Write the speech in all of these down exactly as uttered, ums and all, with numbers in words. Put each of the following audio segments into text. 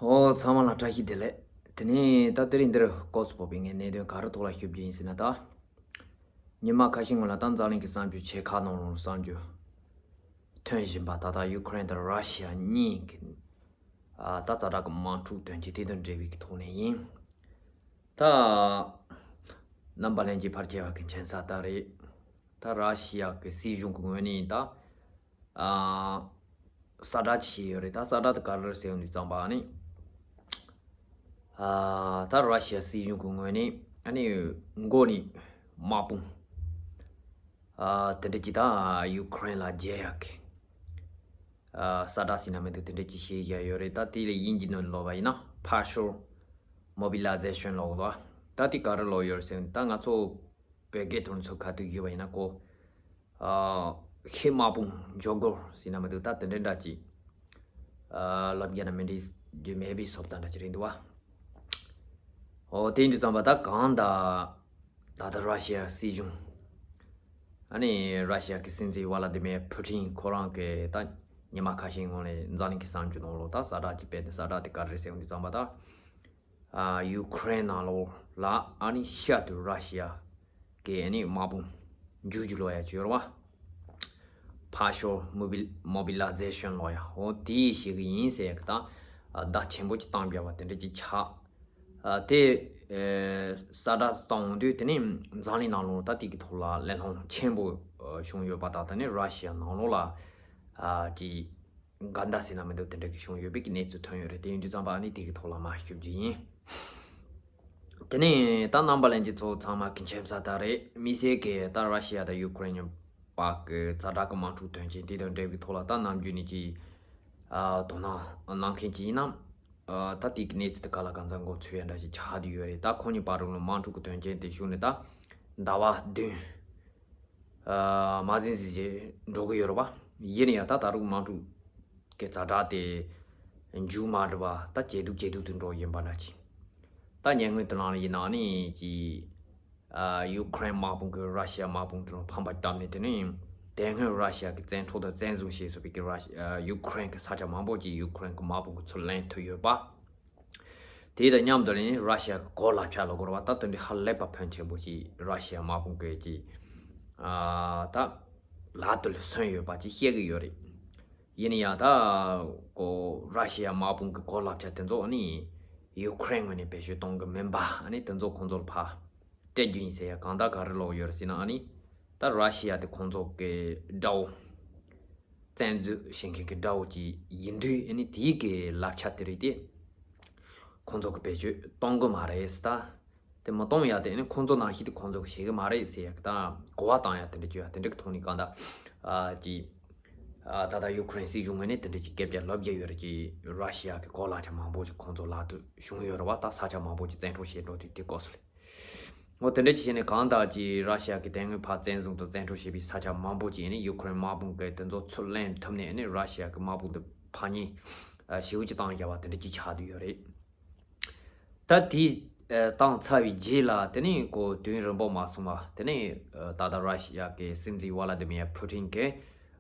ཨོ། ཚང་མ་ལ་བཀྲ་ཤིས་བདེ་ལེགས། དེ་ནས་ད་དེ་རིང་འདིར་སྐོར་སུ་བབས་པའི་ངའི་གནད་དོན་ག་རེ་ཐོག་ལ་ཞུ་རྒྱུ་ཡིན་ཟེར་ན། ད་ཉི་མ་ཁ་ཤས་སྔོན་ལ་ད་འཛམ་གླིང་གི་གསར་འགྱུར་ཆེ་ཁག་ནང་ལོགས་གསར་འགྱུར་ཐོན་བཞིན་པ། ད་ལྟ་ཡུ་ཁུ་རེན་དང་ར་ཤི་ཡ་གཉིས་ཀྱི་ཨ་ད་ཛ་དྲག་གི་དམག་འཁྲུག་དོན་རྐྱེན་དེ་དང་འབྲེལ་བའི་གི་ཐོག་ནས་ཡིན། ད་རྣམ་པ་ལྷན་རྒྱས་ཕལ་ཆེ་བ་གི་མཁྱེན་གསལ་ལྟར་རེད། ད་ར་ཤི་ཡ་གི་སྲིད་གཞུང་གི་ངོས་ནས་ད་ཨ་གསལ་བསྒྲགས་ཅིག་བྱས་ཡོད་རེད། ད་གསལ་བསྒྲགས་དེ་ག་རེ་རེད་ཟེར་ཡོང་དུས་ཙམ་པ། ཨ་ནི་ཨ་ད་ར་ཤི་ཡ་སྲིད་གཞུང་གི་ངོས་ནས་ཨ་ནི་མགོ་ནས་དམག་དཔུང་ཨ་དེ་འདྲ་ཅིག་ད་ཡུ་ཁུ་རེན་ལ་རྒྱག་ཡག་གི་ཨ་གསལ་བསྒྲགས་ཟེར་ན་མི་འདུག་དེ་འདྲ་ཅིག་བྱས་བཞག་ཡོད་རེད། ད་དེ་ལ་དབྱིན་ཇི་ནང་ལོགས་པ་ཡིན་ན་partial mobilization ལབ་ཀྱི་འདུག་ད་དེ་ག་རེ་ལབ་ཡོད་རེད་ཟེར་ན། ད་ང་ཚོ་བོད་སྐད་ཐོག་ཚུར་ཁ་ཐུག་ཞུས་པ་ཡིན་ན་ཀོ། ཨ་ཤི་དམག་དཔུང་འཇོག་སྒོ་ཟེར་ན་མི་འདུག་ད་དེ་འདྲ་འདྲ་ཅིག་ཨ་ལབ་རྒྱུ་ན་མི་འགྲིག་རྒྱུ་མེད་པའི་བཟོ་ལྟ་འདྲ་ཅིག་རེད་འདུག་བ། ཨོ། དེ་ཡིན་དུས་ཙམ་པ་ད་གང་ལྟར་ད་ལྟ་ར་ཤི་ཡ་སྲིད་གཞུང་ཨ་ནི་ར་ཤི་ཡ་གི་སྲིད་འཛིན་ཝ་ལ་ཏི་མེ་ཕུ་ཏིན་ཁོ་རང་གིས་ད་ཉི་མ་ཁ་ཤས་སྔོན་ལ་འཛམ་གླིང་གི་གསར་འགྱུར་ནང་ལོགས་ད་གསལ་བསྒྲགས་ཅིག་སྤེལ་ཏེ། གསལ་བསྒྲགས་དེ་ག་རེ་རེད་ཟེར་ཡོང་དུས་ཙམ་པ། ད་ཨ་ཡུ་ཁུ་རེན་ནང་ལོགས་ལ་ཨ་ནི་ཤར་དུ་ར་ཤི་ཡ་གི་ཨ་ནི་དམག་དཔུང་འཇུག་རྒྱུ་ལབ་ཡ་ཅིག་ཡོད་རེད་བ། partial mobil- mobilization ལབ་ཡ། འོ་དེ་བྱེད་གི་ཡིན་ཟེར་ཡ་གི་ད་ཨ་བརྡ་ཆེན་པོ་ཅིག་བཏང་བཞག་པ་དེ་འདྲ་ཅིག་ཆགས། ཨ་དེ་ཨེ་གསལ་བསྒྲགས་བཏང་འོང་དུས་དེ་ནས་འཛམ་གླིང་ནང་ལོགས་ད་དེ་གི་ཐོག་ལ་གླེང་སློང་ཆེན་པོ་ཨ་བྱུང་ཡོད་པ་དང་། དེ་ནས་ར་ཤི་ཡ་ནང་ལོགས་ལ་ཨ་ཅིག་འགལ་ཟླ་ཟེར་ན་མི་འདུག་དེ་འདྲ་གི་བྱུང་ཡོད་པའི་གི་གནས་ཚུལ་ཐོན་ཡོད་རེད། དེ་ཡིན་དུས་ཙམ་པ་ཨ་ནི་དེ་གི་ཐོག་ལ་མར་ཞུ་རྒྱུ་ཡིན། དེ་ནས་ད་རྣམ་པ་ལྷན་རྒྱས་ཚོ་ཚང་མ་གི་མཁྱེན་གསལ་ལྟར་རེད། དམིགས་བསལ་གི་ད་ར་ཤི་ཡ་དང་ཡུ་ཁུ་རེན་གཉིས་བར་གི་ཛ་དྲག་གི་དམག་འཁྲུག་དོན་རྐྱེན་དེ་དང་འབྲེལ་བའི་ཐོག་ལ་ད་ནམ་རྒྱུན་ནས་ཀྱི་ཨ་དོ་སྣང་གནང་མཁན་ཅིག་ཡིན་ན། ཨ་ད་དེ་གི་གནས་ཚུལ་དེ་ག་ལ་གང་འཚམ་མགོ་ཚོས་ཡ་འདྲ་ཞིག་ཆགས་བསྡད་ཡོད་རེད། ད་ཁོ་གཉིས་བར་ལ་དམག་འཁྲུག་གི་དོན་རྐྱེན་དེ་ཞུགས་ནས་ད་ཟླ་བ་བདུན་ཨ་མ་ཟིན་ཟིན་བྱས་འགྲོ་གི་ཡོད་རེད་བ། ཡིན་ན་ཡང་ད་ད་རུང་དམག་འཁྲུག་གི་ཛ་དྲག་དེ་མཇུག་མ་སྒྲིལ་བ་ད་ཇེ་སྡུག་ཇེ་སྡུག་ཏུ་འགྲོ་བཞིན་པ་འདྲ་ཅིག་ད་ཉེ་སྔོན་དེ་ནང་ལ་ཡིན་ན་ནི་ཀྱི་ཨ་ཡུ་ཁུ་རེན་དམག་དཔུང་གིས་ར་ཤི་ཡ་དམག་དཔུང་དེ་ལ་ཕམ་པ་བཏབ་ནས། དེ་ནས་དེ་སྔོན་ར་ཤི་ཡ་གིས་བཙན་འཕྲོག་དང་བཙན་བཟུང་བྱས་ཡོད་པའི་གི་ར་ཤི་ཨ་ཡུ་ཁུ་རེན་གི་ས་ཆ་མང་པོ་ཅིག་ཡུ་ཁུ་རེན་གི་དམག་དཔུང་གིས་ཚུར་ལེན་ཐུབ་ཡོད་པ། དེ་དང་མཉམ་དུ་ནི་ར་ཤི་ཡ་གི་གོ་ལག་ཆ་ལབ་དགོས་རེད་བ། ད་དེ་འདྲའི་ཧ་ལས་པ་ཕོན་ཆེན་པོ་ཅིག་ར་ཤི་ཡ་དམག་དཔུང་གིས་ཅིག་ཨ་ད་ལག་ཏུ་ལ་སོན་ཡོད་པ་ཅིག་བཤད་གི་ཡོད་རེད། ཡིན་ན་ཡང་ད་ཀོ་ར་ཤི་ཡ་དམག་དཔུང་གི་གོ་ལག་ཆ་དེ་ཚོ་ནི་ཡུ་ཁུ་རེན་ངོས་ནས་བེད་སྤྱོད་གཏོང་གི་མིན་པ། ཨ་ནི་དེ་ཚོ་ཁོང་ཚོར་ཕར་སྤྲད་རྒྱུ་ཡིན་ཟེར་ཡ་གང་ལྟར་ག་རེ་ལབ་ཡོད་རེད་ཟེར་ན། ཨ་ནི་ད་ར་ཤི་ཡ་དེ་ཁོང་ཚོ་གི་དགྲ་བོ་བཙན་འཛུལ་བྱེད་མཁན་གྱི་དགྲ་བོ་ཅིག་ཡིན་དུས། ཨ་ནི་དེའི་གི་ལག་ཆ་དེ་རིགས་དེ་ཁོང་ཚོ་གི་བེད་སྤྱོད་གཏོང་གི་མ་རེད་ཟེར། ད་དེ་མི་གཏོང་ཡ་དེ་ནི་ཁོང་ཚོ་ནང་བཞིན་དེ་ཁོང་ཚོ་གི་བྱེད་གི་མ་རེད་ཟེར་ཡ་གི་ད་གོ་བ་བཏང་ཡ་དེ་འདྲ་བྱོས་ཡ་དེ་འདྲ་གི་ཐོག་ནས་གང་ལྟར་ཨ་ཅིག་ཨ་ད་ལྟ་ཡུ་ཁུ་རེན་སྲིད་གཞུང་ངོས་ནས་དེ་འདྲ་ཅིག་སྐད་ཆ་ལབ་བསྡད་ཡོད་རེད། ཅིག་ར་ཤི་ཡ་གི་གོ་ལག་ཆ་མང་པོ་ཅིག་ཁོང་ཚོ་ལག་ཏུ་བྱུང་ཡོད་རེད་བ། ད་ས་ཆ་མང་པོ་ཅིག་བཙན་འཕྲོག་བྱས་འགྲོ་དུས་དེ་སྐབས་སུ་ལས། འོ་དེ་འདྲ་ཅིག་བྱས་ནས་གང་ལྟར་ཅིག་ར་ཤི་ཡ་གི་དེ་སྔོན་ཕར་བཙན་བཟུང་དང་བཙན་འཕྲོག་བྱས་པའི་ས་ཆ་མང་པོ་ཅིག་ནི་ཡུ་ཁུ་རེན་དམག་དཔུང་གིས་དེ་ཚོ་ཚུར་ལེན་ཐུབ་ནས་ནི་ར་ཤི་ཡ་གི་དམག་དཔུང་དེ་ཕར་ཉེས་ཨ་ཞེ་པོ་ཅིག་བཏང་བཞག་པ་དེ་འདྲ་ཅིག་ཆགས་བསྡད་ཡོད་རེད། ད་དེ་ཨ་བཏང་ཚར་བའི་རྗེས་ལ་དེ་ནས་ཀོ་དུས་རིང་པོ་མ་སོང་བ་དེ་ནས་ཨ་ད་ལྟ་ར་ཤི་ཡ་གི་སྲིད་འཛིན་ཝ་ལ་ཏི་མི་ཡ་ཕུ་ཏིན་གིས་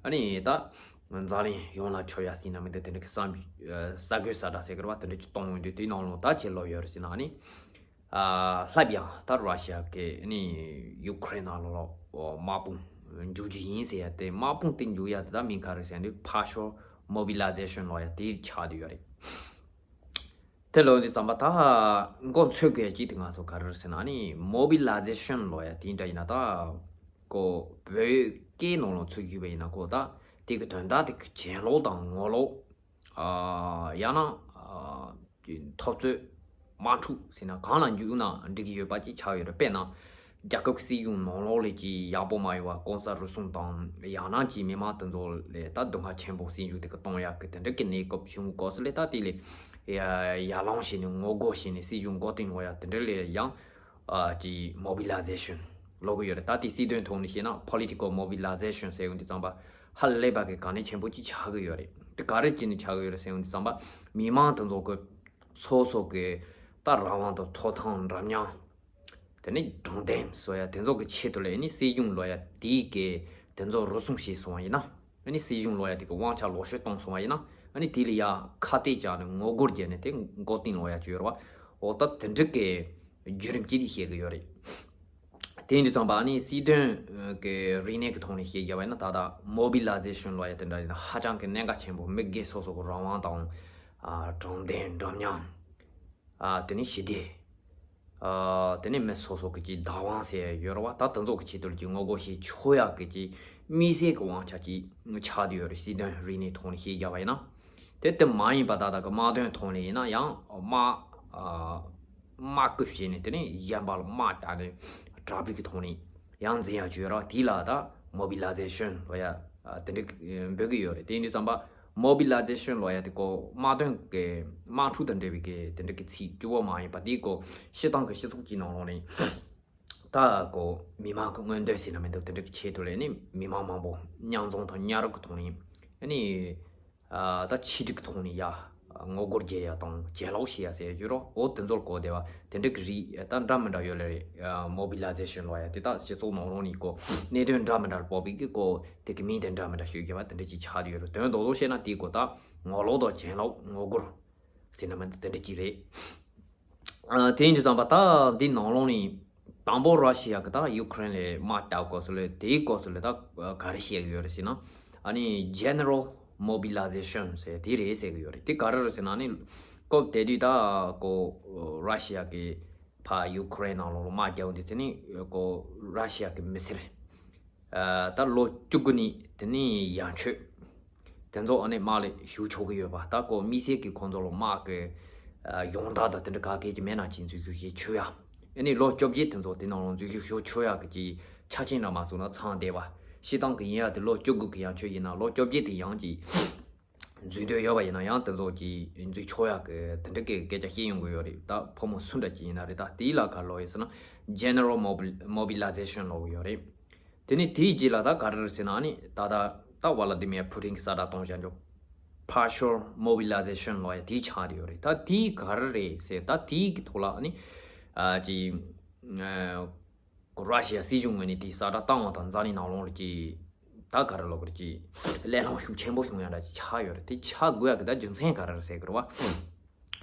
ཨ་ནི་ད་འཛམ་གླིང་ཡོངས་ལ་ཆོད་ཡ་ཟེར་ན་མི་འདུག་དེ་འདྲ་གི་གསར་འགྱུར་ཨ་གསར་འགོད་གསལ་བསྒྲགས་ཟེར་གི་རེད་བ། དེ་འདྲ་ཅིག་གཏོང་ཡོང་དུས་དེའི་ནང་ལོགས་ད་ཅི་ལབ་ཡོད་རེད་ཟེར་ན། ཨ་ནི་ཨ་ལྷག་ཡང་ད་ར་ཤི་ཡ་གི་ནི་ཡུ་ཁུ་རེན་ནང་ལོགས་ལ་དམག་དཔུང་འཇུག་རྒྱུ་ཡིན་ཟེར་ཡ་དེ། དམག་དཔུང་དེ་འཇུག་ཡ་དེ་ད་མིང་ག་རེ་ཟེར་ན་partial mobilization ལབ་ཡ་དེ་ཆགས་བསྡད་ཡོད་རེད། དེ་ལབ་དུས་ཙམ་པ་ད་མགོ་ཚོས་དགོས་ཡ་གཅིག་དེ་ང་ཚོ་ག་རེ་རེད་ཟེར་ན། ཨ་ནི་mobilization ལབ་ཡ་དེ་འདྲ་ཡིན་ན་ད་ཀོ་བོད་སྐད་ནང་ལོགས་ཚུར་བསྒྱུར་བ་ཡིན་ན་ཀོ་ད་དེ་གི་དོན་དག་དེ་གི་གྱེན་ལོག་དང་ངོ་ལོག་ཨ་ཡང་ན་ཨ་འཐབ་རྩོད་དམག་འཁྲུག་ཟེར་ན་གང་ལ་འཇུག་ན་འགྲིག་གི་ཡོད་པ་ཅིག་ཆགས་ཡོད་རེད། དཔེར་ན་རྒྱལ་ཁབ་ཀྱི་སྲིད་གཞུང་ནང་ལོགས་ལ་ཅིག་ཡག་པོ་མ་ཡོང་བ་གོང་ས་རུལ་སུངས་དང་ཡང་ན་ཅིག་མི་མང་དེ་ཚོ་ལ་ད་སྡུག་བསྔལ་ཆེན་པོ་སྲིད་གཞུང་དེ་གི་གཏོང་ཡག་གི་དེ་འདྲ་གི་གནས་སྐབས་བྱུང་སྐབས་སུ་ལ་ད་དེ་ལ་ཡ་ཡར་ལངས་བྱས་ནས་ངོ་རྒོལ་བྱས་ནས་སྲིད་གཞུང་མགོ་རྟིང་སློག་ཡག་དེ་འདྲ་ལ་ཡང་ཨ་ཅིག་mobilization ལབ་གི་ཡོད་རེད། ད་དེ་སྲིད་དོན་ཐོག་ནས་བཤད་ན་political mobilization ཟེར་ཡོང་དུས་ཙམ་པ་ཧ་ལས་པ་གི་གལ་གནད་ཆེན་པོ་ཅིག་ཆགས་གི་ཡོད་རེད། དེ་ག་རེ་བྱས་ནས་ཆགས་གི་ཡོད་རེད་ཟེར་ཡོང་དུས་ཙམ་པ་མི་མང་དེ་ཚོ་གི་སོ་སོ་གི་ད་རང་དབང་དང་ཐོབ་ཐང་འདྲ་མཉམ། དེ་ནས་དྲང་བདེན་ཟེར་ཡ་དེ་ཚོ་གི་ཆེད་དུ་ལ་ཨ་ནི་སྲིད་གཞུང་ལབ་ཡ་དེ་གི་དེ་ཚོ་རུལ་སུངས་བྱས་སོང་བ་ཡིན་ན། ཨ་ནི་སྲིད་གཞུང་ལབ་ཡ་དེ་གི་དབང་ཆ་ལོག་སྤྱོད་བཏང་སོང་བ་ཡིན་ན། ཨ་ནི་དེ་ལ་ཡ་ཁ་གཏད་བཅག་ནས་ངོ་རྒོལ་བརྒྱབ་ནས་དེ་མགོ་རྟིང་སློག་ཡ་བྱོས་ར་བ། འོ་ད་དེ་འདྲ་གི་བརྒྱུད་རིམ་གཅིག་དེ་བཤད་གི་ཡོད་རེད། དེ་ཡིན་དུས་ཙམ་པ་ཨ་ནི་སྲིད་དོན་གི་རིག་གནས་ཀྱི་ཐོག་ནས་བཤད་རྒྱབ་པ་ཡིན་ན། ད་ལྟ་མོ་བི་ལ་ཟེ་ཤན་ལབ་ཡ་དེ་འདྲ་ཡིན་ན་ཧ་ཅང་གི་གནད་འགག་ཆེན་པོ། མི་སྒེར་སོ་སོ་གི་རང་དབང་དང་། ཨ། དྲང་བདེན་འདྲ་མཉམ། ཨ། དེ་ནས་ཞི་བདེ། ཨ། དེ་ནས་མི་སོ་སོ་གི་ཅིག་བདག་དབང་ཟེར་ཡོད་རེད་བ། ད་དེ་ཚོ་གི་ཆེད་དུ་ལ་ཅིག་ངོ་རྒོལ་བྱེད་ཆོག་ཡག་གི་ཅིག་དམིགས་བསལ་གི་དབང་ཆ་ཅིག་ཆགས་བསྡད་ཡོད་རེད། སྲིད་དོན་རིག་གནས་ཐོག་ནས་བཤད་རྒྱབ་པ་ཡིན་ན། དེ་ལྟ་མ་ཡིན་པ་ད་ལྟ་གི་དམག་དོན་ཐོག་ནས་ཡིན་ན་ཡང་དམག་ཨ། དམག་བསྐུལ་བྱས་ནས་དེ་ནས་གཞན་པ་ལ་དམག་བཏང་ནས་དྲག་པོའི་གི་ཐོག་ནས་ཡང་འཛིང་ཡག་བྱོས་ར། དེ་ལ་ད་མོ་བི་ལ་ཟེ་ཤན་ལབ་ཡ་དེ་འདྲ་འབོད་གི་ཡོད་རེད། དེ་ཡིན་དུས་ཙམ་པ་མོ་བི་ལ་ཟེ་ཤན་ལབ་ཡ་དེ་ཀོ་དམག་དོན་གི་དམག་འཁྲུག་དང་འབྲེལ་བའི་གི་དེ་འདྲ་གི་ཚིག་སྐྱོ་བོ་མ་ཡིན་པ། དེ་ཀོ་སྤྱིར་བཏང་གི་སྤྱི་ཚོགས་ཀྱི་ནང་ལོགས་ནས་ད་ཀོ་མི་མང་གི་མངོན་འདོད་ཟེར་ན་མི་འདུག་དེ་འདྲ་གི་ཆེད་དུ་ལས་ནི་མི་མང་མང་པོ་མཉམ་འཛོམས་དང་མཉམ་རུབ་གི་ཐོག་ནས་ཨ་ནི། ཨ། ད་ཆིག་སྒྲིལ་གྱི་ཐོག་ནས་ཡ་ངོ་རྒོལ་རྒྱག་ཡ་དང་གྱེན་ལོག་བྱེད་ཡ་ཟེར་རྒྱུ་རོ། འོ་དེ་ཚོར་གོ་བདེ་བ་དེ་འདྲ་གི་རིགས་ད་འདྲ་མི་འདྲ་ཡོད་ལེ་རེད། ཨ། མོ་བི་ལ་ཟེ་ཤན་ལབ་ཡ་དེ་ད་སྤྱི་ཚོགས་ནང་ལོགས་ནས་ཀོ་གནད་དོན་འདྲ་མི་འདྲ་ལ་དཔག་པའི་གི་ཀོ་དེ་གི་མིང་དེ་འདྲ་མི་འདྲ་ཤོད་རྒྱུ་བ་དེ་འདྲ་ཅིག་ཆགས་བསྡད་ཡོད་རེད། དོན་རྡོག་རྡོག་བཤད་ན་དེ་ཀོ་ད་ངོ་ལོག་དང་གྱེན་ལོག་ངོ་རྒོལ་ཟེར་ན་མི་འདུག་དེ་འདྲ་ཅིག་རེད། ཨ། དེ་ཡིན་དུས་ཙམ་པ་ད་འདི་ནང་ལོགས་ནས་དང་པོ་ར་ཤི་ཡ་གི་ད་ཡུ་ཁུ་རེན་ལ་དམག་རྒྱག་སྐབས་སུ་ལ་དེའི་སྐབས་སུ་ལ་ད་ག་རེ་བཤད་གི་ཡོད་རེད་ཟེར་ན། ཨ་ནི་General Mobilization ཟེར་དེ་རེད་ཟེར་གི་ཡོད་རེད། དེ་ག་རེ་རེད་ཟེར་ན། ཨ་ནི་སྐབས་དེ་དུས་ད་ཀོ་ར་ཤི་ཡ་གི་ཕ་ཡུ་ཁུ་རེན་ནང་ལོགས་ལ་དམག་རྒྱག་དུས་ཚེ་ནི་ཀོ་ར་ཤི་ཡ་གི་མི་སེར། ཨ། ད་ལོ་བཅུ་དགུ་ནས་དེ་ནས་ཡན་ཆོད་དེ་ཚོ་ཨ་ནི་དམག་ལ་ཞུགས་ཆོག་གི་ཡོད་པ། ད་ཀོ་དམིགས་བསལ་གྱི་ཁོང་ཚོ་ལ་དམག་གི་ཨ་ཡོང་བསྡད་དང་དེ་འདྲ་ག་གེ་ཅིག་མེད་ན་ཅིག་འཛུལ་ཞུགས་བྱེད་ཆོག་ཡ། ཨ་ནི་ལོ་བཅོ་བརྒྱད་དེ་ཚོ་དེ་ནང་ལ་འཛུལ་ཞུགས་ཞུ་ཆོག་ཡ་གི་ཅིག་ཆ་རྐྱེན་འདྲ་མ་བཟུང་ན་ཚང་བསྡད་པ། སྤྱིར་བཏང་གི་ཡིན་ཡ་དེ་ལོ་བཅུ་དགུ་གི་ཡན་ཆོད་ཡིན་ན་ལོ་བཅོ་བརྒྱད་དེ་ཡང་ཅིག་འཛུལ་འདོད་ཡོད་པ་ཡིན་ན་ཡང་དེ་ཚོ་ཅིག་འཛུལ་ཆོག་ཡག་གི་དེ་འདྲ་གི་སྐད་ཆ་བཤད་ཡོང་གི་ཡོད་རེད། ད་ཕོ་མོ་སུ་འདྲ་ཅིག་ཡིན་ན་རེད། ད་དེའི་ལ་ག་ལབ་ཡོད་ཟེར་ན་General Mobil- Mobilization ལབ་ཀྱི་ཡོད་རེད། དེ་ནས་དེའི་རྗེས་ལ་ད་ག་རེ་རེད་ཟེར་ན། ཨ་ནི་ད་ད་ད་ཝ་ལ་ཏི་མིར་ཕུ་ཏིན་གྱིས་གསལ་བསྒྲགས་གཏོང་བཞག་རྒྱུ་Partial Mobilization ལབ་ཡ་དེ་ཆགས་བསྡད་ཡོད་རེད། ད་དེ་ག་རེ་རེད་ཟེར། ད་དེའི་གི་ཐོག་ལ་ཨ་ནི་ཨ་ཅིག་ཨ། ཀོ་ར་ཤི་ཡ་སྲིད་གཞུང་ངོས་ནས་དེ་གསལ་བསྒྲགས་བཏང་བ་དང་འཛམ་གླིང་ནང་ལོགས་ལ་ཅིག་ད་ག་རེ་ལབ་དགོས་རེད། ཅིག་གླེང་སློང་ཤུགས་ཆེན་པོ་བྱུང་ཡ་འདྲ་ཅིག་ཆགས་ཡོད་རེད། དེ་ཆགས་དགོས་ཡ་གི་ད་རྒྱུ་མཚན་ག་རེ་རེད་ཟེར་གི་རེད་བ།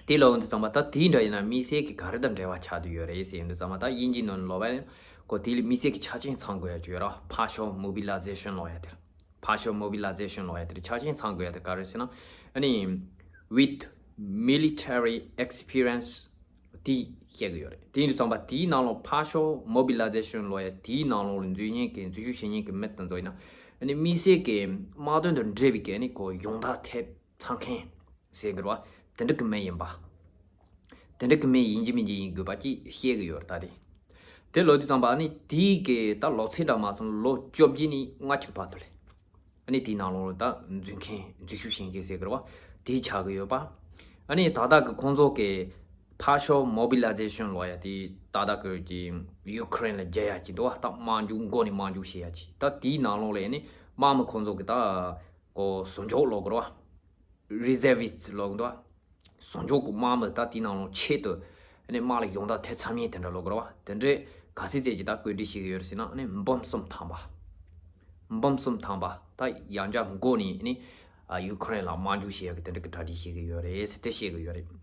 དེ་ལབ་ཡོང་དུས་ཙམ་པ་ད་དེའི་འདྲ་ཡིན་ན་དམིགས་བསལ་གྱི་ག་རེ་དང་འབྲེལ་བ་ཆགས་བསྡད་ཡོད་རེད་ཟེར་ཡོང་དུས་ཙམ་པ། ད་དབྱིན་ཇིའི་ནང་ལ་ལབ་པ་ཡིན་ན་ཀོ་དེ་ལ་དམིགས་བསལ་གྱི་ཆ་རྐྱེན་ཚང་དགོས་ཡ་ཅིག་ཡོད་རེད་བ། Partial Mobilization ལབ་ཡ་དེ། Partial Mobilization ལབ་ཡ་དེ་ཆ་རྐྱེན་ཚང་དགོས་ཡ་དེ་ག་རེ་ཟེར་ན། ཨ་ནི་with military experience དེ་བཤད་གི་ཡོད་རེད། དེ་ཡིན་དུས་ཙམ་པ་དེའི་ནང་ལོགས་Partial Mobilization ལབ་ཡ་དེའི་ནང་ལོགས་ལ་འཛུལ་མཁན་གྱི་འཛུལ་ཞུགས་བྱེད་མཁན་གྱི་མི་དེ་ཚོ་ཡིན་ན། ཨ་ནི་དམིགས་བསལ་གྱི་དམག་དོན་དང་འབྲེལ་བའི་གི་ཨ་ནི་ཀོ་ཡོང་བསྡད་ཐེབས་ཚང་མཁན་ཟེར་གི་རེད་བ། དེ་འདྲ་གི་མི་ཡིན་པ། དེ་འདྲ་གི་མི་ཡིན་གཅིག་མིན་གཅིག་ཡིན་དགོས་པ་ཅིག་བཤད་གི་ཡོད་རེད། ད་དེ་དེ་ལབ་དུས་ཙམ་པ་ཨ་ནི་དེའི་གི་ད་ལོ་ཚད་འདྲ་མ་སོང་ལོ་བཅོ་བརྒྱད་ནས་ལྔ་བཅུ་བར་དུ་ལས། ཨ་ནི་དེའི་ནང་ལོགས་ལ་ད་འཛུལ་མཁན་འཛུལ་ཞུགས་བྱེད་མཁན་ཟེར་གི་རེད་བ། དེ་ཆགས་གི་ཡོད་པ། ཨ་ནི་ད་ལྟ་གི་ཁོང་ཚོ་གི་Partial Mobilization ལབ་ཡ་དེ་ད་ལྟ་གི་ཀྱི་ཡུ་ཁུ་རེན་ལ་རྒྱག་ཡ་ཅིག་འདུག་བ། ད་དམག་འཇུག་མགོ་ནས་དམག་འཇུག་བྱེད་ཡ་ཅིག་ད་དེའི་ནང་ལོགས་ལ་ཨ་ནི་དམག་མི་ཁོང་ཚོ་གི་ད་ཀོ་ཟུར་འཇོག་ལབ་གི་རེད་བ། Reservist ལབ་གི་འདུག་བ། ཟུར་འཇོག་གི་དམག་མི་ད་དེའི་ནང་ལོགས་ཆེད་དུ་ཨ་ནི་དམག་ལ་ཡོང་བསྡད་ཐེབས་ཚང་མ་དེ་འདྲ་ལབ་དགོས་རེད་བ། དེ་འདྲའི་ག་ཚོད་ཙམ་ཅིག་ད་བཀོད་སྒྲིག་བྱེད་ཀྱི་ཡོད་རེད་ཟེར་ན། ཨ་ནི་འབུམ་གསུམ་ཐམ་པ། འབུམ་གསུམ་ཐམ་པ་ད་ཡང་བསྐྱར་མགོ་ནས་ཨ་ནི་ཡུ་ཁུ་རེན་ལ་དམག་འཇུག་བྱེད་ཡག་གི་དེ་འདྲ་གི་གྲ་སྒྲིག་བྱེད་ཀྱི་ཡོད་རེད་ཟེར་དེ་བཤད་ཀྱི་ཡོད་རེད།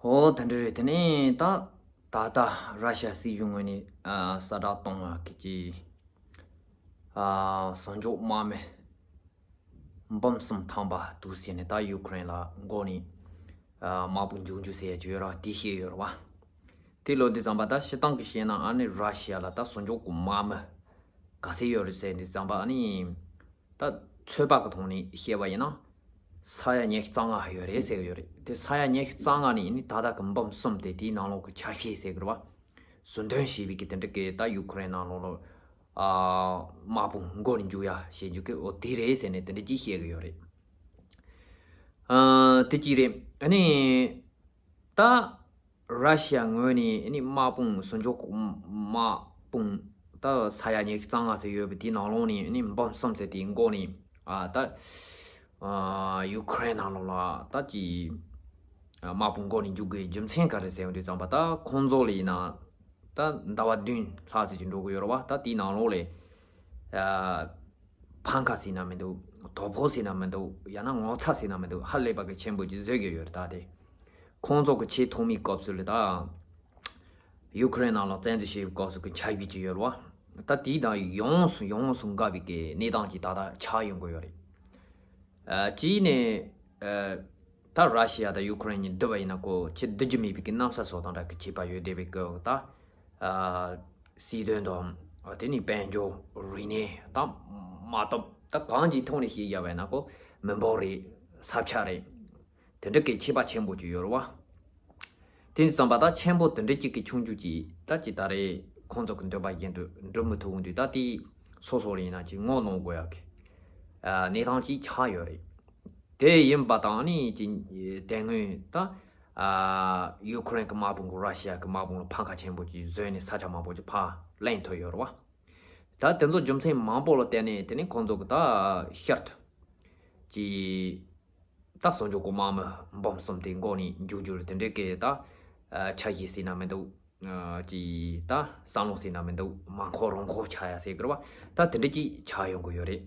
ཨོ་དེ་འདྲ་རེད། དེ་ནས་ད་ད་ལྟ་ར་ཤ་སྲིད་གཞུང་ངོས་ནས་ཨ་གསལ་བསྒྲགས་གཏོང་བ་གི་ཅིག་ཨ་ཟུར་འཇོག་དམག་མི་འབུམ་གསུམ་ཐམ་པ་འདུག་ཟེར་ནས་ད་ཡུ་ཁུ་རེན་ལ་མགོ་ནས་ཨ་དམག་དཔུང་འཇུག་རྒྱུ་ཟེར་ཡ་ཅིག་ཡོད་ར། དེ་བཤད་ཡོད་ར་བ། དེ་ལོ་དེ་ཙམ་པ་ད་སྤྱིར་བཏང་གི་བཤད་ན་ཨ་ནི་ར་ཤི་ཡ་ལ་ད་ཟུར་འཇོག་གི་དམག་མི་ག་ཚད་ཡོད་རེད་ཟེར་དུས་ཙམ་པ། ཨ་ནི་ད་ཚོད་དཔག་གི་ཐོག་ནས་བཤད་པ་ཡིན་ན་ས་ཡ་ཉི་ཤུ་རྩ་ལྔ་ཡོད་རེད་ཟེར་གི་ཡོད་རེད། དེ་ས་ཡ་ཉི་ཤུ་རྩ་ལྔ་ནས་ཨ་ནི་ད་ལྟ་གི་འབུམ་གསུམ་དེ་དེའི་ནང་ལོགས་ཀྱི་ཆ་ཤས་ཟེར་གི་རེད་བ། ཟུར་འདོན་བྱས་པའི་གི་དེ་འདྲ་གི་ད་ཡུ་ཁུ་རེན་ནང་ལོགས་ལ་ཨ་དམག་དཔུང་མགོ་ནས་འཇུག་ཡ་བྱེད་རྒྱུ་གི་འོ་དེ་རེད་ཟེར་ནས་དེ་འདྲ་ཅིག་བཤད་གི་ཡོད་རེད། ཨ་དེ་གཅིག་རེད། ཨ་ནི་ད་ར་ཤི་ཡ་ངོས་ནས་ཨ་ནི་དམག་དཔུང་ཟུར་འཇོག་དམག་དཔུང་ད་ས་ཡ་ཉི་ཤུ་རྩ་ལྔ་ཟེར་ཡོད་པའི་དེའི་ནང་ལོགས་ནས་ཨ་ནི་འབུམ་གསུམ་ཟེར་དེའི་མགོ་ནས་ཨ་ད་ཨ་ཡུ་ཁུ་རེན་ནང་ལོགས་ལ་ད་ཀྱི་ཨ་དམག་དཔུང་མགོ་ནས་འཇུག་དགོས་རྒྱུ་མཚན་ག་རེ་ཟེར་ཡོང་དུས་ཙམ་པ། ད་ཁོང་ཚོ་ལ་ཡིན་ན་ད་ཟླ་བ་བདུན་ལྷག་ཙམ་ཅིག་འགྲོ་གི་ཡོད་རེད་བ། ད་དེའི་ནང་ལོགས་ལ་ཨ་ཕམ་ཁ་ཟེར་ན་མི་འདུག་དོ་ཕོག་ཟེར་ན་མི་འདུག་ཡང་ན་ངོ་ཚ་ཟེར་ན་མི་འདུག་ཧ་ལས་པ་གི་ཆེན་པོ་ཅིག་བཟོས་ཡོད་ཡོད་རེད། ད་དེ་ཁོང་ཚོ་གི་ཆེས་ཐོག་མའི་སྐབས་སུ་ལ་ད་ཡུ་ཁུ་རེན་ནང་ལ་བཙན་འཛུལ་བྱས་པའི་སྐབས་སུ་གི་འཆར་གཞི་ཅིག་ཡོད་རེད་བ། ད་དེའི་དང་ཡོངས་སུ་ཡོངས་སུ་འགལ་བའི་གི་གནས་སྟངས་ཅིག་ད་ལྟ་ཆགས་ཡོང་གི་ཡོད་རེད། ཨ་གཅིག་ནས་ཨ་ད་ར་ཤི་ཡ་དང་ཡུ་ཁུ་རེན་གཉིས་བསྡུར་བ་ཡིན་ན་ཁོ་ཆེས་བསྡུར་རྒྱུ་མེད་པའི་གི་གནམ་ས་སོགས་དང་འདྲ་གི་ཁྱད་པར་ཡོད་བསྡད་པའི་སྐབས་ད་ཨ་སྲིད་དོན་དང་ཨ་དེ་ནས་དཔལ་འབྱོར་རིག་གནས་དང་མ་གཏོགས་ད་གང་ཅིའི་ཐོག་ནས་བཤད་རྒྱུ་བ་ཡིན་ན་ཁོ་མི་འབོར་རེད། ས་ཆ་རེད། དེ་འདྲ་གི་ཁྱད་པར་ཆེན་པོ་ཅིག་ཡོད་རེད་བ། དེ་ཙམ་པ་ད་ཆེན་པོ་དེ་འདྲ་གཅིག་གི་ཆུང་ཆུང་གཅིག་ད་ཅི་ད་རེས་ཁོང་ཚོ་གི་འདོད་པ་བཞིན་དུ་འགྲུབ་མི་ཐུབ་འོང་དུས་ད་དེ་སོ་སོ་ལ་ཡིན་ན་ཅིག་ངོ་གནོང་དགོས་ཡག་གི་ཨ་གནས་སྟངས་ཅིག་ཆགས་ཡོད་རེད། དེ་ཡིན་པ་དང་ནི་ཅིག་དེ་སྔོན་ད་ཨ་ཡུ་ཁུ་རེན་གི་དམག་དཔུང་གིས་ར་ཤི་ཡ་གི་དམག་དཔུང་ལ་ཕམ་ཁ་ཆེན་པོ་ཅིག་བཟོས་ནས་ས་ཆ་མང་པོ་ཅིག་ཕར་ལེན་ཐུབ་ཡོད་རེད་བ། ད་དེ་ཚོ་རྒྱུ་མཚན་མང་པོ་ལ་བརྟེན་ནས་དེ་ནི་ཁོང་ཚོ་གི་ད་ཤར་དུ་ཅིག་ད་གསོག་འཇོག་གི་དམག་མི་འབུམ་གསུམ་དེ་འགོ་ནས་མཇུག་བསྒྲིལ་དེ་འདྲའི་གི་ད་ཨ་འཆར་གཞི་ཟེར་ན་མི་འདུག་ཨ་ཅིག་ད་བསམ་བློ་ཟེར་ན་མི་འདུག་མ་འཁོར་རང་འཁོར་ཆགས་ཡ་ཟེར་གི་རེད་བ། ད་དེ་འདྲ་ཅིག་ཆགས་ཡོང་གི་ཡོད་རེད།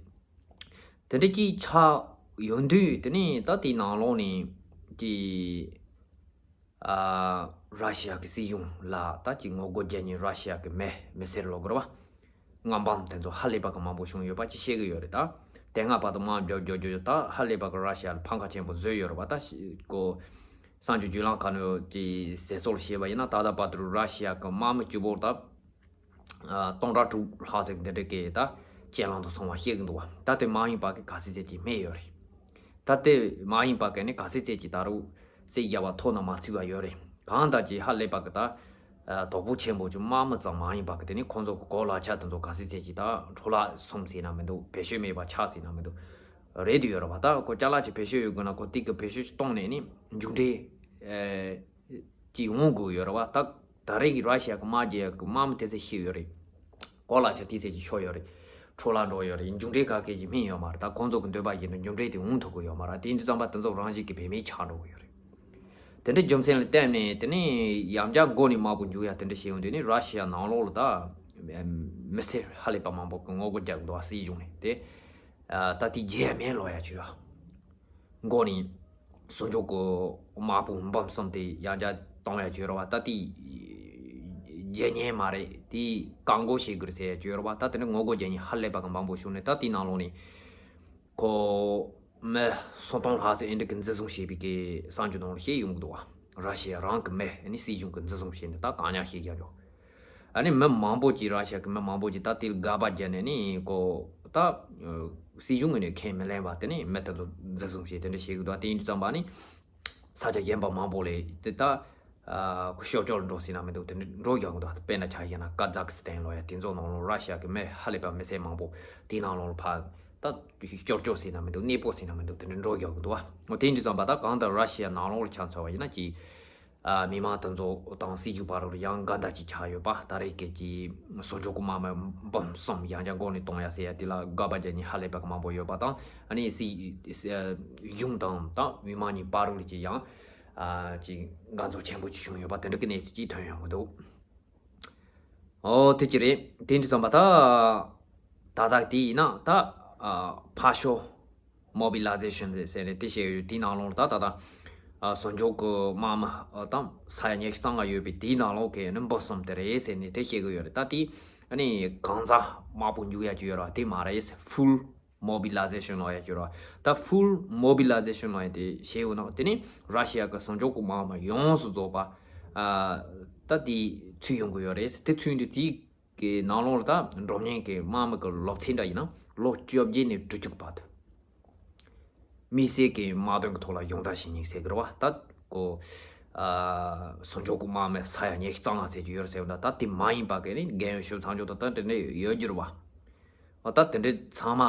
དེ་འདྲ་ཅིག་ཆགས་ཡོང་དུས་དེ་ནས་ད་དེའི་ནང་ལོགས་ནས་ཅིག་ཨ་ར་ཤི་ཡ་གི་སྲིད་གཞུང་ལ་ད་ཅིག་ངོ་རྒོལ་རྒྱག་མཁན་ར་ཤི་ཡ་གི་མི་མི་སེར་ལོག་གི་རེད་བ། མངའ་འབངས་དེ་ཚོ་ཧ་ལས་པ་གི་མང་པོ་བྱུང་ཡོད་པ་ཅིག་བཤད་གི་ཡོད་རེད། ད་དེ་སྔ་བར་དུ་དམག་རྒྱག་རྒྱག་རྒྱག་ད་ཧ་ལས་པ་གི་ར་ཤི་ཡ་ལ་ཕམ་ཁ་ཆེན་པོ་བཟོས་ཡོད་རེད་བ། ད་ཤི་ཀོ་གསར་འགྱུར་བརྒྱུད་ལམ་ཁག་ནས་ཀྱི་ཟེར་སྲོལ་བཤད་པ་ཡིན་ན་ད་ལྟ་བར་དུ་ར་ཤི་ཡ་གི་དམག་མི་གཅིག་པོ་ད་ཨ་སྟོང་ཕྲག་དྲུག་ལྷག་ཙམ་འདི་འདྲ་གི་ད་རྐྱེན་ལམ་དུ་སོང་བ་བཤད་གི་འདུག་བ། ད་དེ་མ་ཡིན་པ་གི་ག་ཚོད་ཙམ་ཅིག་རྨས་ཡོད་རེད། ད་དེ་མ་ཡིན་པ་གི་ནི་ག་ཚོད་ཙམ་ཅིག་ད་རུང་བསད་རྒྱག་པ་ཐོག་ན་མ་ཚུད་པ་ཡོད་རེད། གང་ལྟར་ཅིག་ཧ་ལས་པ་གི་ད་ཨ་དོ་ཕོག་ཆེན་པོ་ཅིག་དམག་མི་ཙམ་མ་ཡིན་པ་གི་དེ་ནི་ཁོང་ཚོ་གི་གོ་ལག་ཆ་དེ་ཚོ་ག་ཚོད་ཙམ་ཅིག་ད་འཕྲོ་བརླག་སོང་ཟེར་ན་མི་འདུག་བེད་སྤྱོད་མེད་པ་ཆགས་ཟེར་ན་མི་འདུག་རེད་དུ་ཡོད་རེད་བ། ད་ཁོ་ཅ་ལག་ཅིག་བེད་སྤྱོད་ཡོད་དགོས་ན་ཁོ་དེ་གི་བེད་སྤྱོད་ཅིག་གཏོང་ནས་ནི་མཇུག་འབྲས་ཨེ་ཅིག་འོང་དགོས་ཡོད་རེད་བ། ད་ད་རེས་ཀྱི་ར་ཤི་ཡ་གི་དམག་རྒྱག་གི་དམག་མི་དེ་ཚོ་ཤི་ཡོད་རེད། གོ་ལག་ཆ་དེ་ཚོ་ཅིག་ཤོར་ཡོད་རེད། འཕྲོ་བརླག་འགྲོ་ཡོད་རེད། མཇུག་འབྲས་ག་གེ་ཅིག་སྨིན་ཡོད་མ་རེད། ད་ཁོང་ཚོ་གི་འདོད་པ་བཞིན་དུ་མཇུག་འབྲས་དེ་འོང་ཐུབ་ཀྱི་ཡོད་མ་རེད། དེ་དུས་ཙམ་པ་དེ་ཚོ་རང་བཞིན་གྱིས་བེད་མེད་ཆགས་འགྲོ་གི་ཡོད་རེད། དེ་འདྲའི་རྒྱུ་མཚན་ལ་བརྟེན་ནས་དེ་ནས་ཡང་བསྐྱར་འགོ་ནས་དམག་དཔུང་འཇུག་ཡ་དེ་འདྲ་བྱས་ཡོང་དུས་ནི་ར་ཤི་ཡ་ནང་ལོགས་ལ་ད་མི་སེར་ཧ་ལས་པ་མང་པོ་གི་ངོ་རྒོལ་རྒྱག་གི་འདུག་བ། སྲིད་གཞུང་ནས་དེ་ད་དེ་རྗེས་མེད་ལོ་ཡ་བྱོས་ཡ། མགོ་ནས་གསོག་འཇོག་གི་དམག་དཔུང་འབུམ་གསུམ་དེ་ཡང་བསྐྱར་གཏོང་ཡ་བྱོས་ར་བ། ད་དེ་རྗེས་ཉེས་མ་རེད། དེ་བཀག་འགོག་བྱེད་དགོས་ཟེར་ཡ་བྱོས་ར་བ། ད་དེ་ནི་ངོ་རྒོལ་རྒྱག་མཁན་ཧ་ལས་པ་གི་མང་པོ་བྱུང་ནས་ད་དེའི་ནང་ལོགས་ནས་ཁོ་མི་སུམ་སྟོང་ལྷག་ཙམ་ཨེ་འདྲ་གི་འཛིན་བཟུང་བྱས་པའི་གི་གསར་འགྱུར་ནང་ལ་བཤད་ཡོང་གི་འདུག་བ། ར་ཤི་ཡ་རང་གི་མི་ནི་སྲིད་གཞུང་གི་འཛིན་བཟུང་བྱས་ནས་ད་བཀག་ཉར་བྱེད་རྒྱུ་འདུག་ཨ་ནི་མི་མང་པོ་ཅིག་ར་ཤི་ཡ་གི་མི་མང་པོ་ཅིག་ད་དེ་ལ་དགག་པ་བརྒྱབ་ནས་ནི་ཁོ་ད་སྲིད་གཞུང་གི་ནས་ཁས་མི་ལེན་པ་དེ་ནི་མི་དེ་ཚོ་འཛིན་བཟུང་བྱས་དེ་འདྲ་བྱེད་གི་འདུག་དེ་ཡིན་དུས་ཙམ་པ་ནི་ས་ཆ་གཞན་པ་མང་པོ་ལས་དེ་ད་ཁོ་ཤོར་སྐྱོད་འགྲོ་ཟེར་ན་མི་འདུག་དེ་འདྲ་འགྲོ་རྒྱུ་འདུག་དཔེར་ན་ཆ་བཞག་ན་ཀ་ཛ་ཁི་སི་ཐན་ལོ་ཡ་དེ་ཚོ་ནང་ལོགས་ར་ཤི་ཡ་གི་མི་ཧ་ལས་པ་མི་སེར་མང་པོ་དེའི་ནང་ལོགས་ལ་ཕར་ད་ཤོར་སྐྱོད་ཟེར་ན་མི་འདུག་གནས་སྤོ་ཟེར་ན་མི་འདུག་དེ་འདྲ་འགྲོ་རྒྱུ་འདུག་བ། དེ་ཡིན་དུས་ཙམ་པ་ད་གང་ལྟར་ར་ཤི་ཡ་ནང་ལོགས་ལ་ཆ་མཚོན་པ་ཡིན་ན་ཅིག་ཨ་མི་མང་དེ་ཚོ་དང་སྲིད་ཇུས་བར་ལ་ཡང་འགལ་ཟླ་ཅིག་ཆགས་ཡོད་པ། ད་རེས་ཀྱི་ཀྱི་གསོག་འཇོག་གི་དམག་མི་འབུམ་གསུམ་ཡང་བསྐྱར་འགོ་ནས་གཏོང་ཡ་ཟེར་ཡ་དེ་ལ་དགག་པ་རྒྱག་མཁན་ཧ་ལས་པ་གི་མང་པོ་ཡོད་པ་དང་། ཨ་ནི་སྲིད་གཞུང་དང་ད་མི་མང་གཉིས་བར་ལ་ཀྱི་ཡང་ཨ་ཀྱི་འགལ་འཛོལ་ཆེན་པོ་ཅིག་བྱུང་ཡོད་པ་དེ་འདྲ་གི་གནས་ཚུལ་ཅིག་ཐོན་ཡོང་གི་འདུག་ཨོ་དེ་ཅི་རེད། དེ་འདྲ་ཙམ་པ་ད་ད་ལྟ་དེ་ཡིན་ན་ད་ཨ་ཕར་ཞོག་མོ་བི་ལ་ཟེ་ཤན་ཟེར་ནས་དེ་བཤད་ཡོད། དེའི་ནང་ལོགས་ལ་ད་ད་ད་ཨ་གསོག་འཇོག་གི་དམག་མི་ཨ་དང་ས་ཡ་ཉི་ཤུ་རྩ་ལྔ་ཡོད་པའི་དེའི་ནང་ལོགས་ཀྱི་ནི་འབུམ་གསུམ་དེ་རེད་ཟེར་ནས་དེ་བཤད་གི་ཡོད་རེད། ད་དེ་ཨ་ནི་གང་ཟག་དམག་དཔུང་འཇུག་ཡ་ཅིག་ཡོད་ར་དེ་མ་རེད། ཕུལ་མོ་བི་ལ་ཟེ་ཤན་ལབ་ཡ་ཅིག་ཡོད་ར། ད་ཕུལ་མོ་བི་ལ་ཟེ་ཤན་ལབ་ཡ་དེ་བཤད་ཡོད་ན་དེ་ནི་ར་ཤི་ཡ་གི་གསོག་འཇོག་གི་དམག་མི་ཡོངས་སུ་རྫོགས་པ་ཨ་ད་དེ་ཚུད་ཡོང་གི་ཡོད་རེད། དེ་ཚུད་དུས་དེའི་གི་ནང་ལོགས་ལ་ད་འགྲོ་མཁན་གི་དམག་མི་གི་ལོ་ཚད་འདྲ་ཡིན་ན་ལོ་བཅོ་བརྒྱད་ནས་དྲུག་ཅུ་བར་དུ་དམིགས་བསལ་གི་དམག་དོན་གི་ཐོག་ལ་སྦྱོང་བརྡར་བྱེད་མཁན་ཟེར་གི་རེད་བ། ད་ཁོ་ཨ་གསོག་འཇོག་གི་དམག་མི་ས་ཡ་ཉི་ཤུ་རྩ་ལྔ་ཟེར་གྱི་ཡོད་རེད་ཟེར་བ་ད་ད་དེ་མ་ཡིན་པ་གི་ནི་རྒན་ཡོལ་ཞུ་ཚང་ཆོག་ད་ད་དེ་འདྲ་ཡོད་རྒྱུ་རེད་བ། ཨ་ད་དེ་འདྲ་ཚང་མ་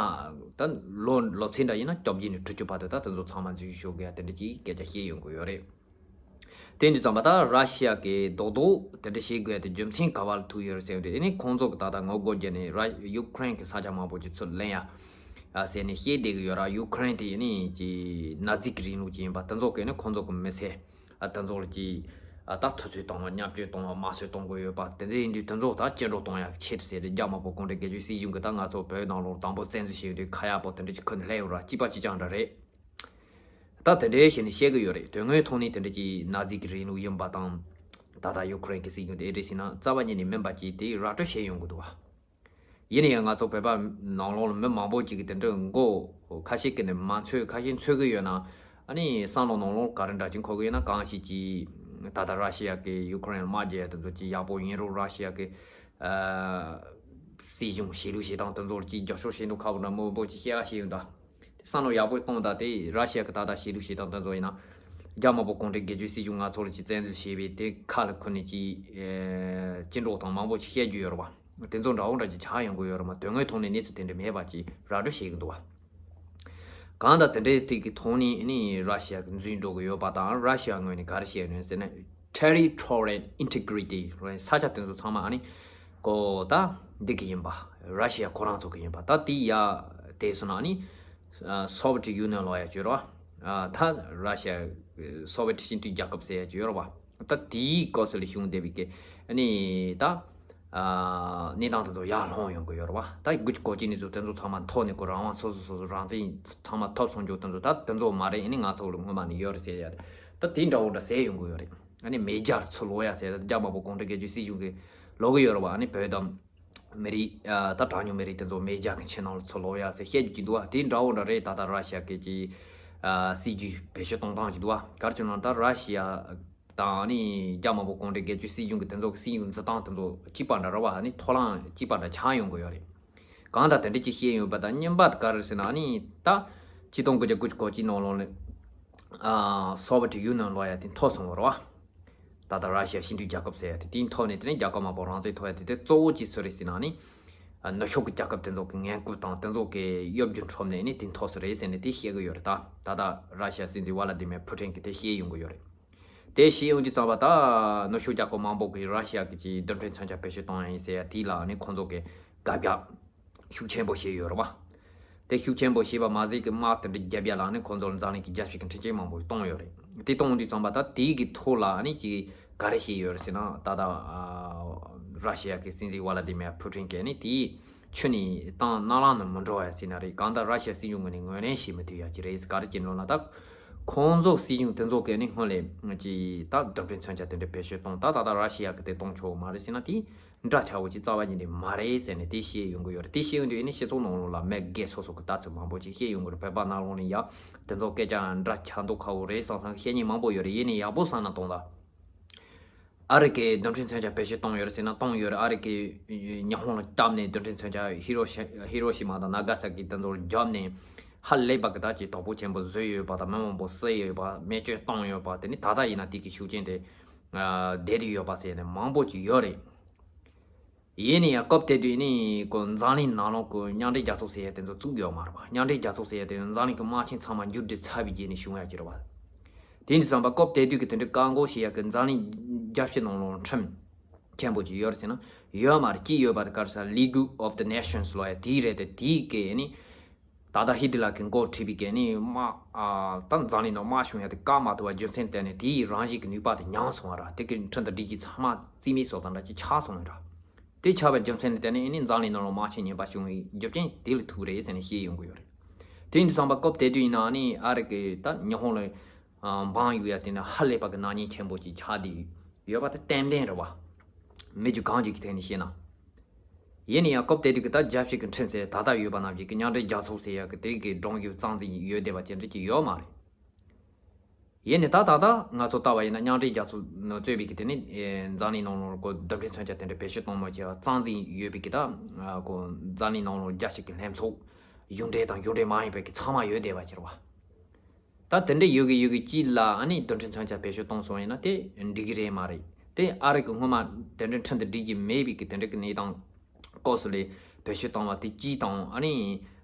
ད་ལོ་ལོ་ཚད་འདྲ་ཡིན་ན་བཅོ་བརྒྱད་ནས་དྲུག་ཅུ་བར་དུ་ད་དེ་ཚོ་ཚང་མ་འཛུལ་ཞུགས་དགོས་ཡ་དེ་འདྲ་ཅིག་སྐད་ཆ་བཤད་ཡོང་གི་ཡོད་རེད། དེ་འདྲ་ཙམ་པ་ད་ར་ཤི་ཡ་གི་རྡོག་རྡོག་དེ་འདྲ་བྱེད་དགོས་ཡ་དེ་རྒྱུ་མཚན་ག་བ་ལ་ཐུག་ཡོད་རེད་ཟེར་བ་དེ་ཨ་ནི་ཁོང་ཚོ་གི་ད་ལྟ་ངོ་རྒོལ་བརྒྱབ་ནས་ར་ཡུ་ཁུ་རེན་གི་ས་ཆ་མང་པོ་ཅིག་ཚུར་ལེན་ཡ་ཨ་ཟེར་ནས་བཤད་བསྡད་གི་ཡོད་ར། ཡུ་ཁུ་རེན་དེ་ཨ་ནི་ཅི་ན་ཛི་གི་རིང་ལུགས་ཅིག་ཡིན་པ་དེ་ཚོ་གི་ནི་ཁོང་ཚོ་གི་མི་སེར་ཨ་དེ་ཚོ་ལ་ཅི་ ད་ཐུབ་ཚོད་གཏོང་བ། བརྙས་བཅོས་གཏོང་བ། དམར་གསོད་གཏོང་གི་ཡོད་པ་དེ་འདྲ་ཡིན་དུས། དེ་ཚོ་ད་སྐྱེ་འགྲོ་གཏོང་ཡག་ཆེད་དུ་ཟེར་ཏེ། རྒྱ་དམར་པོ་གུང་ཁྲན་སྒེར་གཅོད་སྲིད་གཞུང་གིས་ད་ང་ཚོ་བོད་ནང་ལོགས་དང་པོ་བཙན་འཛུལ་བྱས་དུས། ཁ་ཡག་པོ་དེ་འདྲ་ཅིག་ཁུར་ནས་སླེབས་ཡོད་ར། གཅིག་པ་གཅིག་རྐྱང་འདྲ་རེད། ད་དེ་འདྲའི་བྱས་ནས་བཤད་གི་ཡོད་རེད། དོན་དངོས་ཐོག་ནས་དེ་འདྲ་ཅིག་ནཱ་ཛི་གི་རིང་ལུགས་ཡིན་པ་དང་། ད་ལྟ་ཡུ་ཁུ་རེན་གྱི་སྲིད་གཞུང་དེ་ཨེ་འདྲ་ཞིག་ན་རྩ་བ་ཉིད་ནས་མིན་པ་ཅིག་དེ་ར་སྤྲོད་བྱས་ཡོང་གི་འདུག་བ། ཡིན་ན་ཡང་ང་ཚོ་བོད་པ་ནང་ལོགས་ལ་མི་མང་པོ་ཅིག་གིས་དེ་འདྲ་མགོ་ཁ་ཤས་ཀྱིས་ནི་མ་འཚོས། ཁ་ཤས་འཚོས་ཀྱི་ཡོད་ན། ཨ་ནི་བསམ་བློ་ནང་ལོགས་ག་རེ་འདྲ་ཅིག་འཁོར་གྱི་ཡོད་ན། གང་ཞིག་ཅིག་ད་ལྟ་ར་ཤི་ཡ་གིས་ཡུ་ཁུ་རེན་ལ་དམག་རྒྱག་ཡ་དེ་ཚོ་ཅིག་ཡག་པོ་ཡིན་རུང་། ར་ཤི་ཡ་གི་ཨ་སྲིད་གཞུང་གཞིས་ལུས་བྱེད་སྟངས་དེ་ཚོར་ཅིག་རྒྱབ་སྐྱོར་བྱེད་མདོག་ཁ་པོ་འདྲ་མང་པོ་ཅིག་བཤད་ཡ་བཤད་ཡོད་ད། དེ་བསམ་བློ་ཡག་པོ་གཏོང་ད། དེ་ར་ཤི་ཡ་གི་ད་ལྟ་གཞིས་ལུས་བྱེད་སྟངས་དེ་ཚོ་ཡིན་ན། རྒྱ་དམར་པོ་གུང་ཁྲན་སྒེར་གཅོད་སྲིད་གཞུང་ང་ཚོ་ལ་ཅིག་བཙན་འཛུལ་བྱས་པའི་དེ་ཁ་ལ་ཁུར་ནས་ཅིག་ཨེ་ཅི་འདྲ་དང་མང་པོ་ཅིག་བཤད་རྒྱུ་ཡོད་རེད་བ། དེ་ཚོ་འདྲ་བོ་འདྲ་ཅིག་ཆགས་ཡོང་གི་ཡོད་རེད་མ། དོན་དངོས་ཐོག་ནས་གནས་ཚུལ་དེ་འདྲ་མེད་པ་ཅིག་ར་སྤྲོད་བྱེད་ཀྱི་འདུག་བ། གང་ལྟར་དེ་འདྲའི་ཐད་ཀྱི་ཐོག་ནས་ནི་ར་ཤི་ཡ་གི་འཛུལ་འགྲོ་གི་ཡོད་པ་དང་། ར་ཤི་ཡ་ངོས་ནས་ག་རེ་བཤད་ཡོད་ཟེར་ན། territorial integrity། ས་ཆ་དེ་ཚོ་ཚང་མ་ཨ་ནི་ཀོ་ད་འདི་གི་ཡིན་པ། ར་ཤི་ཡ་ཁོ་རང་ཚོ་གི་ཡིན་པ། ད་དེ་ཡ་དེ་སོང་ན་ཨ་ནི་སོ་བི་ཡེཊ་ཡུ་ནི་ཡན་ལབ་ཡ་ཅིག་ཡོད་རེད་བ། ད་ར་ཤི་ཡ་སོ་བི་ཡེཊ་སྤྱི་མཐུན་རྒྱལ་ཁབ་ཟེར་ཡ་ཅིག་ཡོད་རེད་བ། ད་དེའི་སྐབས་སུ་ལ་བྱུང་བསྡད་པའི་གི་ཨ་ནི་ད་ཨ་གནས་སྟངས་དེ་ཚོ་ཡར་ལྷུང་ཡོང་གི་ཡོད་རེད་བ། ད་དགུ་གཅིག་གོ་གཅིག་གནས་ཚུལ་དེ་ཚོ་ཚང་མ་ཐོག་ནས་ཁོ་རང་དབང་སོ་སོ་སོ་སོ་རང་བཙན་ཚང་མ་ཐོབ་སོང་རྒྱུ་དེ་ཚོ། ད་དེ་ཚོ་མ་རེད། ཨ་ནི་ང་ཚོ་ལ་སྔོན་མ་ནས་ཡོད་རེད་ཟེར་ཡ། ད་དེ་འདྲ་བོ་འདྲ་ཟེར་ཡོང་གི་ཡོད་རེད། ཨ་ནི་མེས་རྒྱལ་ཚུར་ལོག་ཡ་ཟེར། རྒྱ་དམར་པོ་གུང་ཁྲན་སྒེར་གཅོད་སྲིད་གཞུང་གིས་ལོག་གི་ཡོད་རེད་བ། ཨ་ནི་བོད་དང་མི་རིགས་ཨ་ད་གྲངས་ཉུང་མི་རིགས་དེ་ཚོ་མེས་རྒྱལ་གྱི་ཕྱི་ནང་ལ་ཚུར་ལོག་ཡ་ཟེར་བཤད་རྒྱུ་ཅིག་འདུག་བ། དེ་འདྲ་བོ་འདྲ་རེད། ད་ལྟ་ར་ཤི་ཡ་གི་ཅིག་ཨ་སྲིད་ཇུས་བེད་སྤྱོད་གཏོང་སྟངས་ཅིག་འདུག་བ། ག་རེ་བྱས་ན་ད་ར་ཤི་ཡ་དང་ཨ་ནི་རྒྱ་དམར་པོ་གུང་ཁྲན་སྒེར་གཅོད་སྲིད་གཞུང་གི་དེ་ཚོ་གི་སྲིད་ཇུས་འཛིན་སྟངས་དེ་ཚོ་གཅིག་པ་འདྲ་རེད་བ། ཨ་ནི་ཐོག་ལམ་གཅིག་པ་འདྲ་ཆགས་ཡོང་གི་ཡོད་རེད། གང་ལྟར་དེ་འདྲ་ཅིག་བཤད་ཡོད་པ་དང་། གཉིས་པ་དེ་ག་རེ་ཟེར་ན། ཨ་ནི་ད་ཆིག་སྟོང་དགུ་བརྒྱ་དགུ་བཅུ་གོ་གཅིག་ནང་ལོགས་ནས་ཨ་སོ་བི་ཡེཊ་ཡུ་ནི་ཡན་ལབ་ཡ་དེ་འཐོར་སོང་བ་རེད་བ། ད་ལྟ་ར་ཤི་ཡ་སྤྱི་མཐུན་རྒྱལ་ཁབ་ཟེར་ཡ་དེ། དེ་འཐོར་ནས་དེ་ནས་རྒྱལ་ཁབ་མང་པོ་རང་བཙན་ཐོབ་ཡ་དེ། དེ་གཙོ་བོ་ཅིག་སུ་རེད་ཟེར་ན། ཨ་ནི་ཨ་ནུབ་ཕྱོགས་ཀྱི་རྒྱལ་ཁབ་དེ་ཚོ་གི་ངན་སྐུལ་དང་དེ་ཚོ་གི་གཡོ་སྒྱུ་འཁྲབ་ནས་ཨ་ནི་དེ་འཐོར་སོང་རེད་ཟེར་ནས་དེ་བཤད་གི་ཡོད་རེད། ད་ད་ལྟ་ར་ཤི་ཡ་སྲིད་འཛིན་ཝ་ལ་ཏི་མེར་ཕུ་ཊིན་གྱིས་དེ་བཤད་ཡོང་གི་ཡོད་རེད། དེ་བཤད་ཡོང་དུས་ཙམ་པ། ད་ནུབ་ཕྱོགས་རྒྱལ་ཁབ་མང་པོ་གིས་ར་ཤི་ཡ་གི་ཅིག་རྡུལ་ཕྲན་མཚོན་ཆ་བེད་སྤྱོད་གཏོང་ཡ་ཡིན་ཟེར་ཡ་དེ་ལ་ཨ་ནི་ཁོང་ཚོ་གིས་དགག་རྒྱག་ཤུགས་ཆེན་པོ་བྱས་ཡོད་རེད་བ། དེ་ཤུགས་ཆེན་པོ་བྱས་པ་མ་ཟད་ཀྱི་དམག་དེ་འདྲ་བརྒྱབ་ཡ་ལ་ཨ་ནི་ཁོང་ཚོ་ལ་འཛམ་གླིང་གི་རྒྱལ་སྤྱི་གི་མཐུན་རྐྱེན་མང་པོ་གཏོང་ཡོད་རེད། དེ་གཏོང་དུས་ཙམ་པ། ད་དེའི་གི་ཐོག་ལ་ཨ་ནི་ཅིག་ག་རེ་བྱས་ཡོད་རེད་ཟེར་ན། ད་ལྟ་ཨ་ར་ཤི་ཡ་གི་སྲིད་འཛིན་ཝ་ལ་ཏི་མེར་ཕུ་ཊིན་གྱིས་ཨ་ནི་དེའི་ཆུ་ནས་བཏང་ནང་ལམ་ནང་མི་འགྲོ་ཡ་ཟེར་ན་རེད། གང་ལྟར་ར་ཤི་ཡ་སྲིད་གཞུང་ངོས་ནས་ངོས་ལེན་བྱེད་མི་ཐུབ་ཡ་ཅིག་རེད། ག་རེ་བྱས་ནོ་ན། ད་ཁོང་ཚོ་སྲིད་གཞུང་དེ་ཚོ་གིས་ནི་སྔོན་ལ་ཅིག་ད་རྡུལ་ཕྲན་མཚོན་ཆ་དེ་འདྲ་བེད་སྤྱོད་གཏོང་། ད་ད་ལྟ་ར་ཤི་ཡ་གིས་དེ་གཏོང་ཆོག་མ་རེད་ཟེར་ན། དེ་འདྲ་ཆགས་པོ་ཅིག་རྩ་བ་ཉིད་ནས་མ་རེད་ཟེར་ནས་དེ་བཤད་ཡོང་གི་ཡོད་རེད། དེ་བཤད་ཡོང་དུས་ནི་སྤྱི་ཚོགས་ནང་ལོགས་ལ་མི་སྒེར་སོ་སོ་གི་ལྟ་ཚུལ་མང་པོ་ཅིག་བཤད་ཡོང་གི་རེད། བོད་པ་ནང་ལོགས་ནས་ཡ་དེ་ཚོ་སྐད་ཆ་འདྲ་ཆགས་མདོག་ཁ་པོ་རེད་བསམ་བསམ་བཤད་མཁན་མང་པོ་ཡོད་རེད། ཡིན་ནའི་ཡག་པོ་བསམ་བློ་གཏོང་ད། ཨ་རི་གིས་རྡུལ་ཕྲན་མཚོན་ཆ་བེད་སྤྱོད་གཏོང་ཡོད་རེད་ཟེར་ན་གཏོང་ཡོད་རེད། ཨ་རི་གིས་ཉི་ཧོང་ལ་བཏབ་ནས་རྡུལ་ཕྲན་མཚོན་ཆ་ཧི་རོ་ཤི་ཧི་རོ་ཤི་མ་དང་ན་ག་ས་ཀི་དེ་ཚོར་བརྒྱབ་ནས་ཧ་ལས་པ་གི་ད་ཅིག་དོ་ཕོག་ཆེན་པོ་བཟོས་ཡོད་པ་དང་། མི་མང་པོ་བསད་ཡོད་པ། རྨས་སྐྱོན་བཏང་ཡོད་པ། དེ་ནི་ད་ལྟ་ཡིན་ན་དེ་གི་ཤུགས་རྐྱེན་དེ་ཨ་བསྡད་དེ་ཡོད་པ་ཟེར་ནས་མང་པོ་ཅིག་ཡོད་རེད། ཡིན་ནའི་ཡང་སྐབས་དེ་དུས་ནི་ཁོ་འཛམ་གླིང་ནང་ལོགས་ཀྱི་མཉམ་འབྲེལ་རྒྱལ་ཚོགས་ཟེར་ཡ་དེ་ཚོ་བཙུགས་ཡོད་མ་རེད་པ། མཉམ་འབྲེལ་རྒྱལ་ཚོགས་ཟེར་ཡ་དེ་འཛམ་གླིང་གི་དམག་ཆེན་ཚང་མ་མཇུག་སྒྲིལ་ཚར་བའི་རྗེས་ནས་བྱུང་ཡ་ཅིག་རེད་པ། དེ་ཡིན་དུས་ཙམ་པ་སྐབས་དེ་དུས་ཀྱི་དེ་འདྲའི་བཀག་འགོག་བྱེད་ཡ་གི་འཛམ་གླིང་རྒྱལ་སྤྱི་ནང་ལོགས་ཁྲིམས་ཆེན་པོ་ཅིག་ཡོད་རེད་ཟེར་ན་ཡོད་མ་རེད། ཅི་ཡོད་པ་དེ་ག་རེ་ཟེར་ན་League of the Nations་ལབ་ཡ་དེ་རེད་དེ། དེའི་གི་ནི་ད་ལྟ་ཧི་ཏི་ལར་གྱིས་འགོ་ཁྲིད་པའི་གི་ནི་དམག་ཨ་ད་འཛམ་གླིང་ནང་དམག་བྱུང་ཡ་དེ་བཀག་མ་ཐུབ་པ་རྒྱུ་མཚན་དེ་ནི་དེའི་རང་བཞིན་གྱི་ནུས་པ་དེ་ཉམས་སོང་བ་ར། དེ་གི་ཁྲིམས་དང་སྒྲིག་གཞི་ཚང་མ་རྩིས་མེད་བཟོ་སྟངས་འདྲ་ཅིག་ཆགས་སོང་བ་ར། དེ་ཆགས་པའི་རྒྱུ་མཚན་ནི་དེ་ནི་ཨ་ནི་འཛམ་གླིང་ནང་ལ་དམག་ཆེན་གཉིས་པ་བྱུང་བའི་རྒྱུ་རྐྱེན་དེ་ལ་ཐུག་རེད་ཟེར་ནས་བཤད་ཡོང་གི་ཡོད་རེད། དེ་ཡིན་དུས་ཙམ་པ་སྐབས་དེ་དུས་ཡིན་ན་ཨ་ནི་ཨ་རི་གི་ད་ཉི་ཧོང་ལ་ཨ་འབངས་ཡོད་ཡ་དེ་ནི་ཧ་ལས་པ་གི་ནག་ཉེས་ཆེན་པོ་ཅིག་ཆགས་བསྡད་ཡོད་པ་དེ་ཏན་ཏན་རེད་བ། མི་རྒྱུ་གང་ཅིག་གི་ཐད་ནས་བཤད་ན། ཡིན་ན་ཡང་སྐབས་དེ་དུས་ཀྱི་ད་རྒྱལ་སྤྱི་གི་ཁྲིམས་ཟེར་ད་ལྟ་ཡོད་པ་ནང་བཞིན་གྱི་མཉམ་འབྲེལ་རྒྱལ་ཚོགས་ཟེར་ཡ་གི་དེ་གི་སྒྲོམ་གཞི་རྩ་འཛིན་ཡོད་བསྡད་པ་ཅན་འདྲ་ཅིག་ཡོད་མ་རེད། ཡིན་ནའི་ད་ད་ལྟ་ང་ཚོ་ལྟ་བ་ཡིན་ན་མཉམ་འབྲེལ་རྒྱལ་ཚོགས་ནང་གཙོས་པའི་གི་དེ་ནི་ཨེ་འཛམ་གླིང་ནང་ལོགས་ཀྱི་རྡུལ་ཕྲན་མཚོན་ཆ་དེ་འདྲ་བེད་སྤྱོད་གཏོང་མི་བྱེད་པ་རྩ་འཛིན་ཡོད་པའི་གི་ད་ཨ་ཁོ་འཛམ་གླིང་ནང་ལོགས་རྒྱལ་སྤྱི་གི་ལྷན་ཚོགས་གཞུང་འབྲེལ་དང་གཞུང་འབྲེལ་མ་ཡིན་པའི་གི་ཚང་མ་ཡོད་བསྡད་པ་ཕྱིར་བ། ད་དེ་འདྲ་ཡོད་གི་ཡོད་གི་གཅིག་ལ་ཨ་ནི་རྡུལ་ཕྲན་མཚོན་ཆ་བེད་སྤྱོད་གཏོང་སོང་ཡིན་ན་དེ་འགྲིག་གི་རེད་མ་རེད། དེ་ཨ་རི་གི་སྔོན་མ་དེ་འདྲའི་ཁྲིམས་དང་སྒྲིག་གཞི་མེད་པའི་གི་དེ་འདྲ་གི་གནས་སྟངས་སྐབས་སུ་ལས་བེད་སྤྱོད་བཏང་བ་དེ་གཅིག་དང་། ཨ་ནི་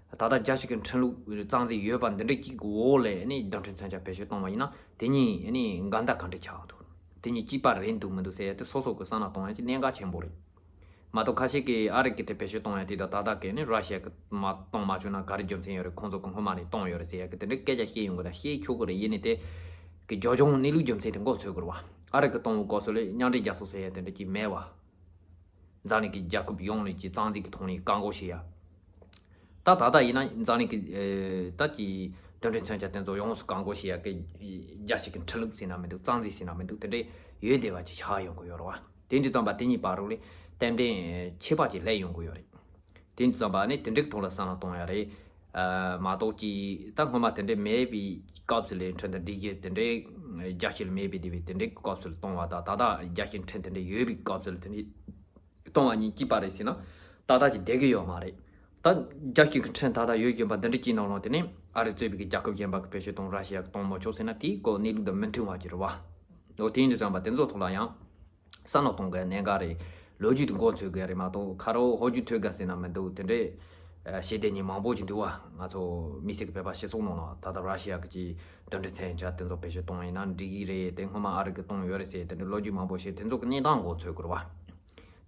ད་ལྟ་རྒྱལ་སྤྱི་གི་ཁྲིམས་ལུགས་རྩ་འཛིན་ཡོད་པ་འདི་འདྲ་གཅིག་གི་འོག་ལས་ཨ་ནི་རྡུལ་ཕྲན་མཚོན་ཆ་བེད་སྤྱོད་བཏང་བ་ཡིན་ན་དེ་གཉིས་ཨ་ནི་འགལ་ཟླ་ག་འདྲ་ཆགས་འདུག་དེ་གཉིས་གཅིག་པ་རེད་འདུག་མི་འདུག་ཟེར་ཡ་དེ་སོ་སོ་གི་བསམ་བློ་གཏོང་ཡ་ཅིག་གནད་འགག་ཆེན་པོ་རེད། མ་གཏོགས་ཁ་ཤས་ཀྱིས་ཨ་རི་གིས་དེ་བེད་སྤྱོད་གཏོང་ཡ་དེ་དང་ད་ལྟ་གི་ནི་ར་ཤི་ཡ་གིས་མ་གཏོང་མ་བཅུག་ན་ག་རེ་རྒྱུ་མཚན་ཡོད་རེད། ཁོང་ཚོ་གིས་སྔོན་མ་ནས་གཏོང་ཡོད་རེད་ཟེར་ཡ་གི་དེ་འདྲའི་སྐད་ཆ་བཤད་ཡོང་གི་རེད། བཤད་ཆོག་གི་རེད། ཡིན་ནའི་དེ་གི་རྒྱབ་ལྗོངས་གནས་ལུགས་རྒྱུ་མཚན་དེ་མགོ་ཚོས་དགོས་རེད་བ། ཨ་རི་གི་གཏོང་བའི་སྐབས་སུ་ལས་མཉམ་འབྲེལ་རྒྱལ་ཚོགས་ཟེར་ཡ་དེ་འདྲ་ཅིག་མེད་པ། འཛམ་གླིང་གི་རྒྱལ་ཁབ་ཡོངས་ནས་ཀྱི་རྩ་འཛིན་གྱི་ཐོག་ནས་བཀག་འགོག་བྱེད་ཡ། ད་ད་ལྟ་ཡིན་ན་འཛམ་གླིང་གི་ད་ཀྱི་རྡུལ་ཕྲན་མཚོན་ཆ་དེ་ཚོ་ཡོངས་སུ་བཀག་འགོག་བྱེད་ཡ་གི་རྒྱལ་སྤྱི་གི་ཁྲིམས་ལུགས་ཟེར་ན་མི་འདུག་རྩ་འཛིན་ཟེར་ན་མི་འདུག་དེ་འདྲས་ཡོད་བསྡད་པ་ཅིག་ཆགས་ཡོང་གི་ཡོད་རེད་བ། དེ་འདྲ་ཙམ་པ་དེ་གཉིས་བར་རུ་ལས་རྟེན་འབྲེལ་ཁྱད་པར་ཅིག་སླེབས་ཡོང་གི་ཡོད་རེད། དེ་འདྲ་ཙམ་པ་ནི་དེ་འདྲའི་ཐོག་ལ་བསམ་བློ་གཏོང་ཡ་རེད། མ་གཏོགས་ཀྱི་ད་སྔོན་མ་དེ་འདྲས་མེད་པའི་སྐབས་སུ་ལས་འཕྲིན་དང་སྒྲིག་གཞི་དེ་འདྲས་རྒྱལ་སྤྱི་ལ་མེད་པའི་དེ་བས་དེ་འདྲའི་སྐབས་སུ་ལ་གཏོང་བ་དང་ད་ལྟ་རྒྱལ་སྤྱིའི་འཕྲིན་དེ་འདྲས་ཡོད་པའི་སྐབས་སུ་ལ་དེ་འདྲས་གཏོང་བ་གཉིས་གཅིག་པ་རེད་ཟེར་ན། ད་ལྟ་ཅིག་བསྡད་ཀྱི་ཡོད་མ་རེད། ད་རྒྱལ་སྤྱི་གི་འཕྲིན་ད་ལྟ་ཡོད་བཞིན་པ་འདི་འདྲ་གཅིག་ནང་ལོགས་དེ་ནས་ཨ་རི་གཙོས་པའི་རྒྱལ་ཁབ་གཞན་པ་གི་བེད་སྤྱོད་གཏོང་ར་ཤི་ཡ་གི་གཏོང་མི་ཆོག་ཟེར་ན་དེའི་སྐོར་གནས་ལུགས་དང་མི་མཐུན་པ་ཅིག་རེད་བ། འོ་དེ་ཡིན་དུས་ཙམ་པ་དེ་ཚོ་ཐོག་ལ་ཡང་བསམ་བློ་གཏོང་དགོས་གནད་འགག་རེད། ལོ་རྒྱུས་དེ་མགོ་འཚོས་དགོས་རེད་མ་གཏོགས་ཁ་རོག་ཧོ་རྒྱུ་ཐོས་དགའ་ཟེར་ན་མི་འདུག་དེ་འདྲས་ཞེ་དེ་ཉིན་མང་པོ་ཅིག་འདུག་བ། ང་ཚོ་མི་སེར་གི་བོད་པ་སྤྱི་ཚོགས་ནང་ལ་ད་ལྟ་ར་ཤི་ཡ་གི་ཅིག་རྡུལ་ཕྲན་མཚོན་ཆ་དེ་ཚོ་བེད་སྤྱོད་གཏོང་ཡིན་ན་འགྲིག་གི་རེད། དེ་སྔོན་མ་ཨ་རི་གི་གཏོང་ཡོད་རེད་ཟེར་དེ་འདྲ་ལོ་རྒྱུས་མང་པོ་བཤད། དེ་ཚོ་གི་གནས་སྟངས་མགོ་འཚོས་དགོས་རེད་བ།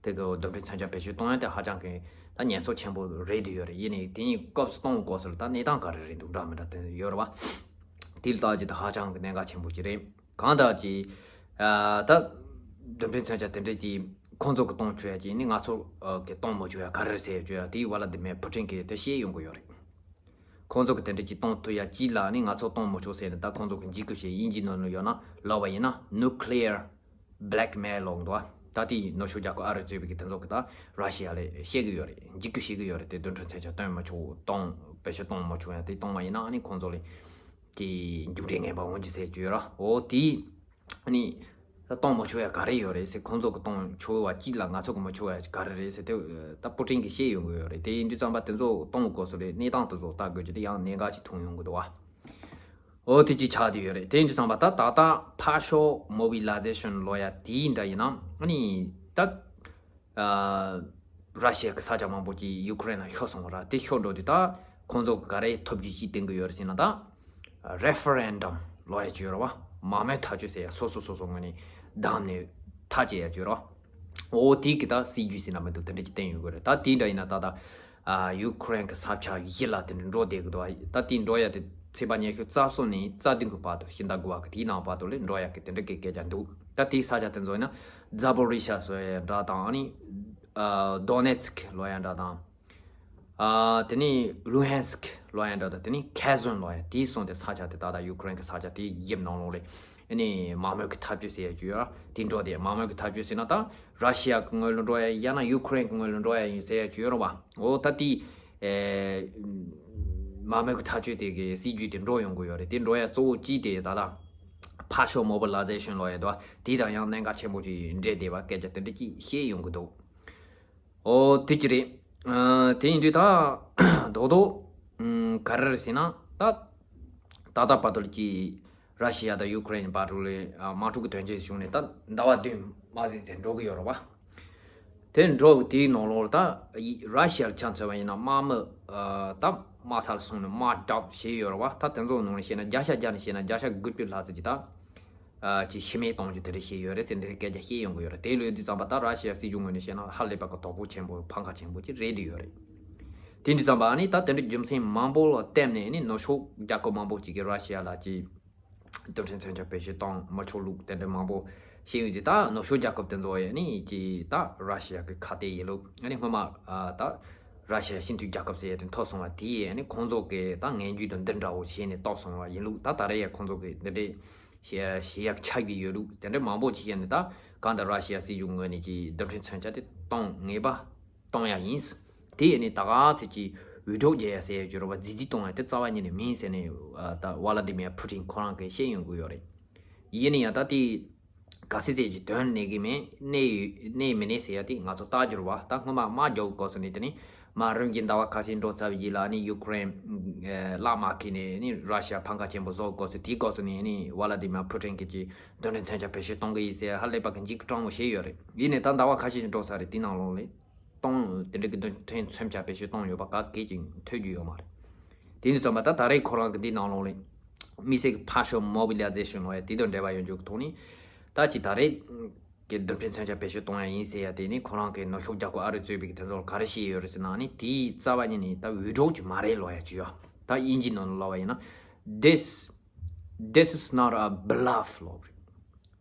དེ་གི་རྡུལ་ཕྲན་མཚོན་ཆ་བེད་སྤྱོད་གཏོང་ཡ་དེ་ཧ་ཅང་གི་ད་ཉེན་ཚབས་ཆེན་པོ་རེད་དུ་ཡོད་རེད། ཡིན་ནའི་དེ་གཉིས་སྐབས་སུ་གཏོང་དགོས་སོགས་ལ་ད་གནས་སྟངས་ག་རེ་རེད་འདུག་འདྲ་མི་འདྲ་དེ་ཡོད་རེད་བ། དེ་ལ་ལྟ་ཅི་ད་ཧ་ཅང་གི་གནད་འགག་ཆེན་པོ་ཅིག་རེད། གང་ལྟར་ཅི་ད་རྡུལ་ཕྲན་མཚོན་ཆ་དེ་འདྲས་ཀྱི་ཁོང་ཚོ་གི་གཏོང་ཆོག་ཡ་ཅིག་ནི་ང་ཚོ་གི་གཏོང་མི་ཆོག་ཡ་ག་རེ་རེད་ཟེར་ཡ་ཅོ་ཡ་དེ་ཝ་ལ་དི་མེར་ཕུ་ཊིན་གི་དེ་བཤད་ཡོང་གི་ཡོད་རེད། ཁོང་ཚོ་གི་དེ་འདྲ་ཅིག་གཏོང་ཐུབ་ཡ་ཅིག་ལ་ནི་ང་ཚོ་གཏོང་མི་ཆོག་ཟེར་ནས་ད་ཁོང་ཚོ་གི་འཇིགས་སྐུལ་བྱས། དབྱིན་ཇིའི་ནང་ལ་ཡོད་ན་ལབ་པ་ཡིན་ན་nuclear blackmail ལབ་འདུག་ད་དེ་ནུབ་ཕྱོགས་རྒྱལ་ཁབ་ཨ་རི་གཙོས་པའི་གི་དེ་ཚོ་གི་ད་ར་ཤི་ཡ་ལ་བཤད་གི་ཡོད་རེད། འཇིགས་སྐུལ་བྱེད་གི་ཡོད་རེད། དེ་རྡུལ་ཕྲན་མཚོན་ཆ་གཏོང་མི་ཆོག་གཏོང་བེད་སྤྱོད་གཏོང་མི་ཆོག་ཡ་དེ་གཏོང་བ་ཡིན་ན་ནི་ཁོང་ཚོ་ལ་དེ་མཇུག་འབྲས་ངན་པ་འོང་རྒྱུ་ཟེར་རྒྱུ་ཡོད་ར། འོ་དེ་ནི་ད་གཏོང་མི་ཆོག་ཡ་ག་རེ་ཡོད་རེད་ཟེར། ཁོང་ཚོ་གི་གཏོང་ཆོག་བ་ཅིག་ལ་ང་ཚོ་གི་མི་ཆོག་ཡ་ག་རེ་རེད་ཟེར་དེ་ད་པུ་ཊིན་གི་བཤད་ཡོང་གི་ཡོད་རེད། དེ་ཡིན་དུས་ཙམ་པ་དེ་ཚོ་གཏོང་དགོས་སོ་རེད། གནས་སྟངས་དེ་ཚོ་ལྟ་དགོས་ཀྱི་དེ་ཡང་གནད་འགག་ཅིག་མཐོང་ཡོང་གི་འདུག་བ། འོ་དེ་ཅིག་ཆགས་བསྡད་ཡོད་རེད། དེ་ཡིན་དུས་ཙམ་པ་ད་ད་ལྟ་partial mobilization ལབ་ཡ་དེ་འདྲ་ཡིན་ན་ཨ་ནི་ད་ར་ཤི་ཡ་གི་ས་ཆ་མང་པོ་ཅིག་ཡུ་ཀེ་རེན་ལ་ཤོར་སོང་བ་ར། དེ་ཤོར་འགྲོ་དུས་ད་ཁོང་ཚོ་གི་ག་རེ་ཐོབ་རྒྱུ་ཅིག་བསྟན་གི་ཡོད་རེད་ཟེར་ན་ད་referendum ལབ་ཡ་ཅིག་ཡོད་རེད་བ། མང་མོས་ཐག་གཅོད་ཟེར་ཡ་སོ་སོ་སོ་སོ་ངོས་ནས་བདམས་ནས་ཐག་བཅད་ཡ་ཅིག་ཡོད་རེད་བ། འོ་དེ་གི་ད་སྲིད་ཇུས་ཟེར་ན་མི་འདུག་དེ་འདྲ་ཅིག་བསྟན་ཡོང་གི་རེད། ད་དེ་འདྲ་ཡིན་ན་ད་ད་ཨ་ཡུ་ཀེ་རེན་གི་ས་ཆ་བཞི་ལ་དེ་འདྲ་འགྲོ་བསྡད་གི་འདུག་ད་དེ་འགྲོ་ཡ་དེ་ཚེས་པ་ཉི་ཤུ་རྩ་གསུམ་ནས་རྩ་བདུན་གི་བར་དུ་ཕྱི་ཟླ་དགུ་པ་གི་དེའི་ནང་བར་དུ་ལས་འགྲོ་ཡ་གི་དེ་འདྲ་གི་སྐད་ཆ་འདུག་ད་དེའི་ས་ཆ་དེ་ཚོ་ཡིན་ན་ཛ་པོ་རི་ཤ་ཟེར་ཡ་འདྲ་དང་ཨ་ནི་ཨ་དོ་ནེ་ཚིག་ལབ་ཡ་འདྲ་དང་། ཨ་དེ་ནས་ལུ་ཧན་སི་ཀི་ལབ་ཡ་འདྲ་དང་དེ་ནས་ཁེར་སོན་ལབ་ཡ་དེའི་གསུང་དེ་ས་ཆ་དེ་ད་ལྟ་ཡུ་ཀེ་རེན་གི་ས་ཆ་དེ་བཞི་ནང་ལོགས་ལས་ཨ་ནི་མང་མོས་ཀྱི་འཐབ་ཇུས་ཟེར་ཡ་ཅིག་ཡོད་ར། དེ་འགྲོ་དེ་མང་མོས་ཀྱི་འཐབ་ཇུས་ཟེར་ན་ད་ར་ཤི་ཡ་གི་ངོས་ལ་འགྲོ་ཡ་ཡིན་ཡང་ན་ཡུ་ཀེ་རེན་གི་ངོས་ལ་འགྲོ་ཡ་ཡིན་ཟེར་ཡ་ཅིག་ཡོད་ར་བ། འོ་ད་དེ་ཨེ་མང་མོས་ཀྱི་འཐབ་ཇུས་དེ་གི་སྲིད་ཇུས་དེ་འགྲོ་ཡོང་གི་ཡོད་རེད། དེ་འགྲོ་ཡ་གཙོ་བོ་གཅིག་དེ་ད་ལྟ་partial mobilization ལབ་ཡ་དོ་དེ་དང་ཡང་གནད་འགག་ཆེན་པོ་ཅིག་འབྲེལ་བསྡད་པ་སྐད་ཆ་དེ་འདྲ་ཅིག་བཤད་ཡོང་གི་འདུག་འོ་དེ་ཅི་རེད། ཨ་དེ་ཡིན་དུས་ད་རྡོག་རྡོག་ཨམ་ག་རེ་རེད་ཟེར་ན་ད་ད་ལྟ་བར་དུ་ཀྱི་ར་ཤི་ཡ་དང་ཡུ་ཀེ་རེན་བར་དུ་ལས་ཨ་དམག་འཁྲུག་གི་དོན་རྐྱེན་བྱུང་ནས་ད་ཟླ་བ་བདུན་མ་ཟིན་ཙམ་འགྲོ་གི་ཡོད་རེད་བ། དེ་འགྲོ་གི་དེའི་ནང་ལོགས་ལ་ད་ར་ཤི་ཡ་ལ་ཆ་མཚོན་པ་ཡིན་ན་དམག་མི་ཨ་ད་དམག་ས་ལ་སོང་ནས་དམག་གྲབས་བྱས་ཡོད་རེད་བ། ད་དེ་ཚོ་ནང་ནས་བཤད་ན་བརྒྱ་ཆ་བརྒྱ་ནས་བཤད་ན་བརྒྱ་ཆ་དགུ་བཅུ་ལྷག་ཙམ་གྱིས་ད། ཨ་ཅིག་ཤི་རྨས་གཏོང་རྒྱུ་དེ་འདྲ་བྱས་ཡོད་རེད་ཟེར་འདི་འདྲའི་སྐད་ཆ་བཤད་ཡོང་གི་ཡོད་རེད། དེ་ལོས་དུས་ཙམ་པ་ད་ར་ཤི་ཡ་སྲིད་གཞུང་ངོས་ནས་བཤད་ན་ཧ་ལས་པ་གི་དོ་ཕོག་ཆེན་པོ་ཕམ་ཁ་ཆེན་པོ་ཅིག་རེད་དུ་ཡོད་རེད། དེ་འདྲ་ཙམ་པ་ཨ་ནི་ད་དེ་འདྲའི་རྒྱུ་མཚན་མང་པོ་ལ་བརྟེན་ནས་ནི་ནུབ་ཕྱོགས་རྒྱལ་ཁབ་མང་པོ་ཅིག་གིས་ར་ཤི་ཡ་ལ་ཅིག་རྡུལ་ཕྲན་མཚོན་ཆ་བེད་སྤྱོད་གཏོང་མི་ཆོག་ལུགས་དེ་འདྲ་མང་པོ་བཤད་ཡོད་དུས་ད་ནུབ་ཕྱོགས་རྒྱལ་ཁབ་དེ་ཚོ་ཡ་ནི་ཅིག་ད་ར་ཤི་ཡ་གི་ཁ་གཏད་ཡིན་ལུགས། ཨ་ནི་སྔོན་མ་ཨ་ད་ར་ཤི་ཡ་སྤྱི་མཐུན་རྒྱལ་ཁབ་ཟེར་ཡ་དེ་ཐོབ་སོང་བ་དེ་ཡ་ནི་ཁོང་ཚོ་གི་ད་ངན་ཇུས་དང་འདི་འདྲ་བོ་བྱས་ནས་བཏགས་སོང་བ་ཡིན་ལུགས། ད་ད་རེས་ཡ་ཁོང་ཚོ་གི་འདི་འདྲའི་ཞེ་ཞེ་ཡག་ཆགས་ཀྱི་ཡོད་ལུགས། དེ་འདྲ་མང་པོ་ཅིག་བཤད་ནས་ད་གང་ལྟར་ར་ཤི་ཡ་སྲིད་གཞུང་ངོས་ནས་ཀྱི་རྡུལ་ཕྲན་མཚོན་ཆ་དེ་གཏོང་ངེས་པ་གཏོང་ཡ་ཡིན། དེ་ཡིན་ནས་ད་ག་ཚོད་ཀྱི་འུད་སྒྲོག་རྒྱག་ཡ་ཟེར་ཡ་ཅིག་ཡོད་རེད་བ། རྫིག་རྫིག་གཏོང་ཡ་དེ་རྩ་བ་ཉིད་ནས་མིན་ཟེར་ནས་ད་ཝ་ལ་དི་མིར་ཕུ་ཊིན་ཁོ་རང་གིས་བཤད་ཡོང་གི་ཡོད་རེད། ཡིན་ན་ཡང་ད་དེ་ག་ཚོད་ཅིག་དོན་གནས་ཀྱི་མེད་གནས་ཡོད་གནས་མི་གནས་ཟེར་ཡ་དེ་ང་ཚོ་ལྟ་རྒྱུ་རེད་བ། ད་སྔོན་མ་དམག་རྒྱག་སྐབས་སུ་ནས་དེ་ནི། མ་རིམ་གྱིས་ཟླ་བ་ཁ་ཤས་འགྲོ་ཚར་བའི་རྗེས་ལ་ནི་ཡུ་ཀེ་རེན་ཨེ་གླགས་མ་ཁེལ་ནས་ནི་ར་ཤི་ཡ་ཕམ་ཁ་ཆེན་པོ་བཟོ་དགོས་ཟེར། དེའི་སྐབས་སུ་ནི་ནི་ཝ་ལ་དི་མིར་ཕུ་ཊིན་གྱིས་ཀྱི་རྡུལ་ཕྲན་མཚོན་ཆ་བེད་སྤྱོད་གཏོང་གི་ཡིན་ཟེར་ཧ་ལས་པ་གི་འཇིགས་སྐྲག་མོ་བྱས་ཡོད་རེད། ཡིན་ནའི་ད་ཟླ་བ་ཁ་ཤས་ཤིག་འགྲོ་ཚར་རེད། དེའི་ནང་ལོགས་ལ་གཏོང་དེ་འདྲ་གི་རྡུལ་ཕྲན་མཚོན་ཆ་བེད་སྤྱོད་གཏོང་ཡོད་པ་ག་གེ་ཅིག་ཐོས་རྒྱུ་ཡོད་མ་རེད། དེ་འདྲ་ཙམ་པ་ད་ད་རེས་ཁོ་རང་གི་འདི་ནང་ལོགས་ལ་དམིགས་བསལ་གྱི་partial mobilization ལབ་ཡ་དེ་དང་འབྲེལ་བ་ཡོད་རྒྱུ་གི་ཐོག་ནས་ད་ཅིག་ད་རེས། གི་རྡུལ་ཕྲན་མཚོན་ཆ་བེད་སྤྱོད་གཏོང་ཡ་ཡིན་ཟེར་ཡ་དེ་ནི་ཁོ་རང་གི་ནུབ་ཕྱོགས་རྒྱལ་ཁབ་ཨ་རི་གཙོས་པའི་གི་དེ་ཚོར་ག་རེ་བཤད་ཡོད་རེད་ཟེར་ན་ནི་དེའི་རྩ་བ་ཉིད་ནས་ད་འུད་སྒྲོག་ཅིག་མ་རེད་ལབ་ཡ་ཅིག་ཡོད། ད་དབྱིན་ཇིའི་ནང་ལ་ལབ་པ་ཡིན་ན། This this is not a bluff ལབ་རེད།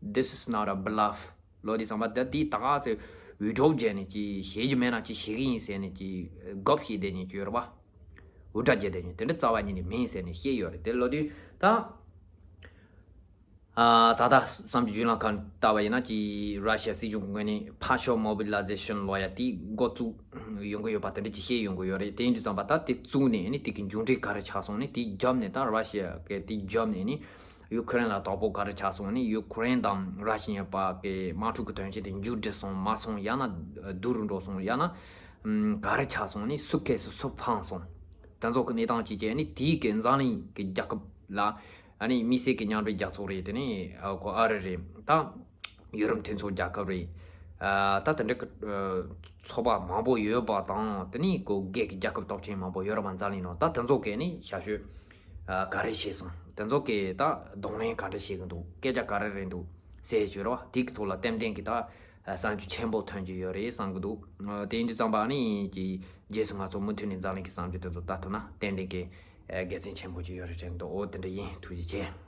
This is not a bluff. ལོ་དེ་ཙམ་པ་ད་དེ་ད་ག་ཚོད་འུར་སྒྲོག་བརྒྱབ་ནས་ཅི་བྱེད་རྒྱུ་མེད་ན་ཅི་བྱེད་གི་ཡིན་ཟེར་ནས་ཅི་དགོད་བྱེད་བསྡད་ནས་ཅི་ཡོད་རེད་པ། འུར་སྒྲ་བརྒྱབ་བསྡད་ནས་དེ་འདྲ་རྩ་བ་ཉིད་ནས་མིན་ཟེར་ནས་བཤད་ཡོད་རེད། དེ་ལོ་དུས་ད། ཨ། ད་ལྟ་བསམ་རྒྱུ་བརྗོད་ལམ་ཁག་ལྟ་བ་ཡིན་ན་ཅི་ར་ཤི་ཡ་སྲིད་གཞུང་གི་ངོས་ནས་partial mobilization ལབ་ཡ་དེ་འགོ་བཙུགས་ཡོང་གི་ཡོད་པ་དེ་འདྲ་ཅིག་བཤད་ཡོང་གི་ཡོད་རེད། དེ་ཡིན་དུས་ཙམ་པ་ད་དེ་བཙུགས་ནས་ནི་དེ་གི་མཇུག་འབྲས་ག་རེ་ཆགས་སོང་ནི་དེ་རྒྱབ་ནས་ད་ར་ཤི་ཡ་གི་དེ་རྒྱབ་ནས་ནི་ཡུ་ཁུ་རེན་ལ་དོ་ཕོག་ག་རེ་ཆགས་སོང་ནི་ཡུ་ཁུ་རེན་དང་ར་ཤི་ཡ་བར་གི་དམག་འཁྲུག་གི་དོན་རྐྱེན་དེ་མཇུག་བསྒྲིལ་སོང་མ་སོང་ཡང་ན་སྡུག་རུ་འགྲོ་སོང་ཡང་ན་ག་རེ་ཆགས་སོང་ནི་སུ་གས་སུ་སུ་ཕངས་སོང་དེ་ཚོ་གི་གནས་སྟངས་ཅིག་བྱས་ནི་དེའི་གི་འཛམ་གླིང་གི་རྒྱལ་ཁབ་ལ། ཨ་ནི་དམིགས་བསལ་གྱི་མཉམ་འབྲེལ་རྒྱལ་ཚོགས་རེད། དེ་ནས་ཨ་ཁོ་ཨ་རི་རེད། ད་ཡུ་རོབ་མཐུན་ཚོགས་རྒྱལ་ཁབ་རེད། ཨ་ད་དེ་འདྲ་གི་ཨ་ཚོགས་པ་མང་པོ་ཡོད་པ་དང་དེ་ནས་ཁོ་སྒེར་གྱི་རྒྱལ་ཁབ་སྟོབས་ཆེན་མང་པོ་ཡོད་རེད་པ། འཛམ་གླིང་ནང་ད་དེ་ཚོ་གས་ནི་ཞབས་ཞུ་ཨ་ག་རེ་བྱས་སོང་། དེ་ཚོ་གས་ད་གདོང་ལེན་ག་འདྲ་བྱེད་གི་འདུག་སྐད་ཆ་ག་རེ་རེད་འདུག་ཟེར་ཞུ་རོགས། དེ་གི་ཐོག་ལ་ཏན་ཏན་གྱི་ད་བསམ་ཚུལ་ཆེན་པོ་ཐོན་གྱི་ཡོད་རེད་བསམ་གི་འདུག་དེ་ཡིན་དུས་ཙམ་པ་ནི་ཀྱི་རྗེས་སུ་ང་ཚོ་མུ་མཐུད་ནས་འཛམ་གླིང་གི་བསམ་ཚུལ་དེ་ཚོ་ལྟ་ཐུབ་ན་ཏན་ཏན་གྱི་དགེ་མཚན་ཆེན་པོ་ཅིག་ཡོད་རེད་དྲན་འདུག་འོ་དེ་འདྲ་ཡིན། ཐུགས་རྗེ་ཆེ།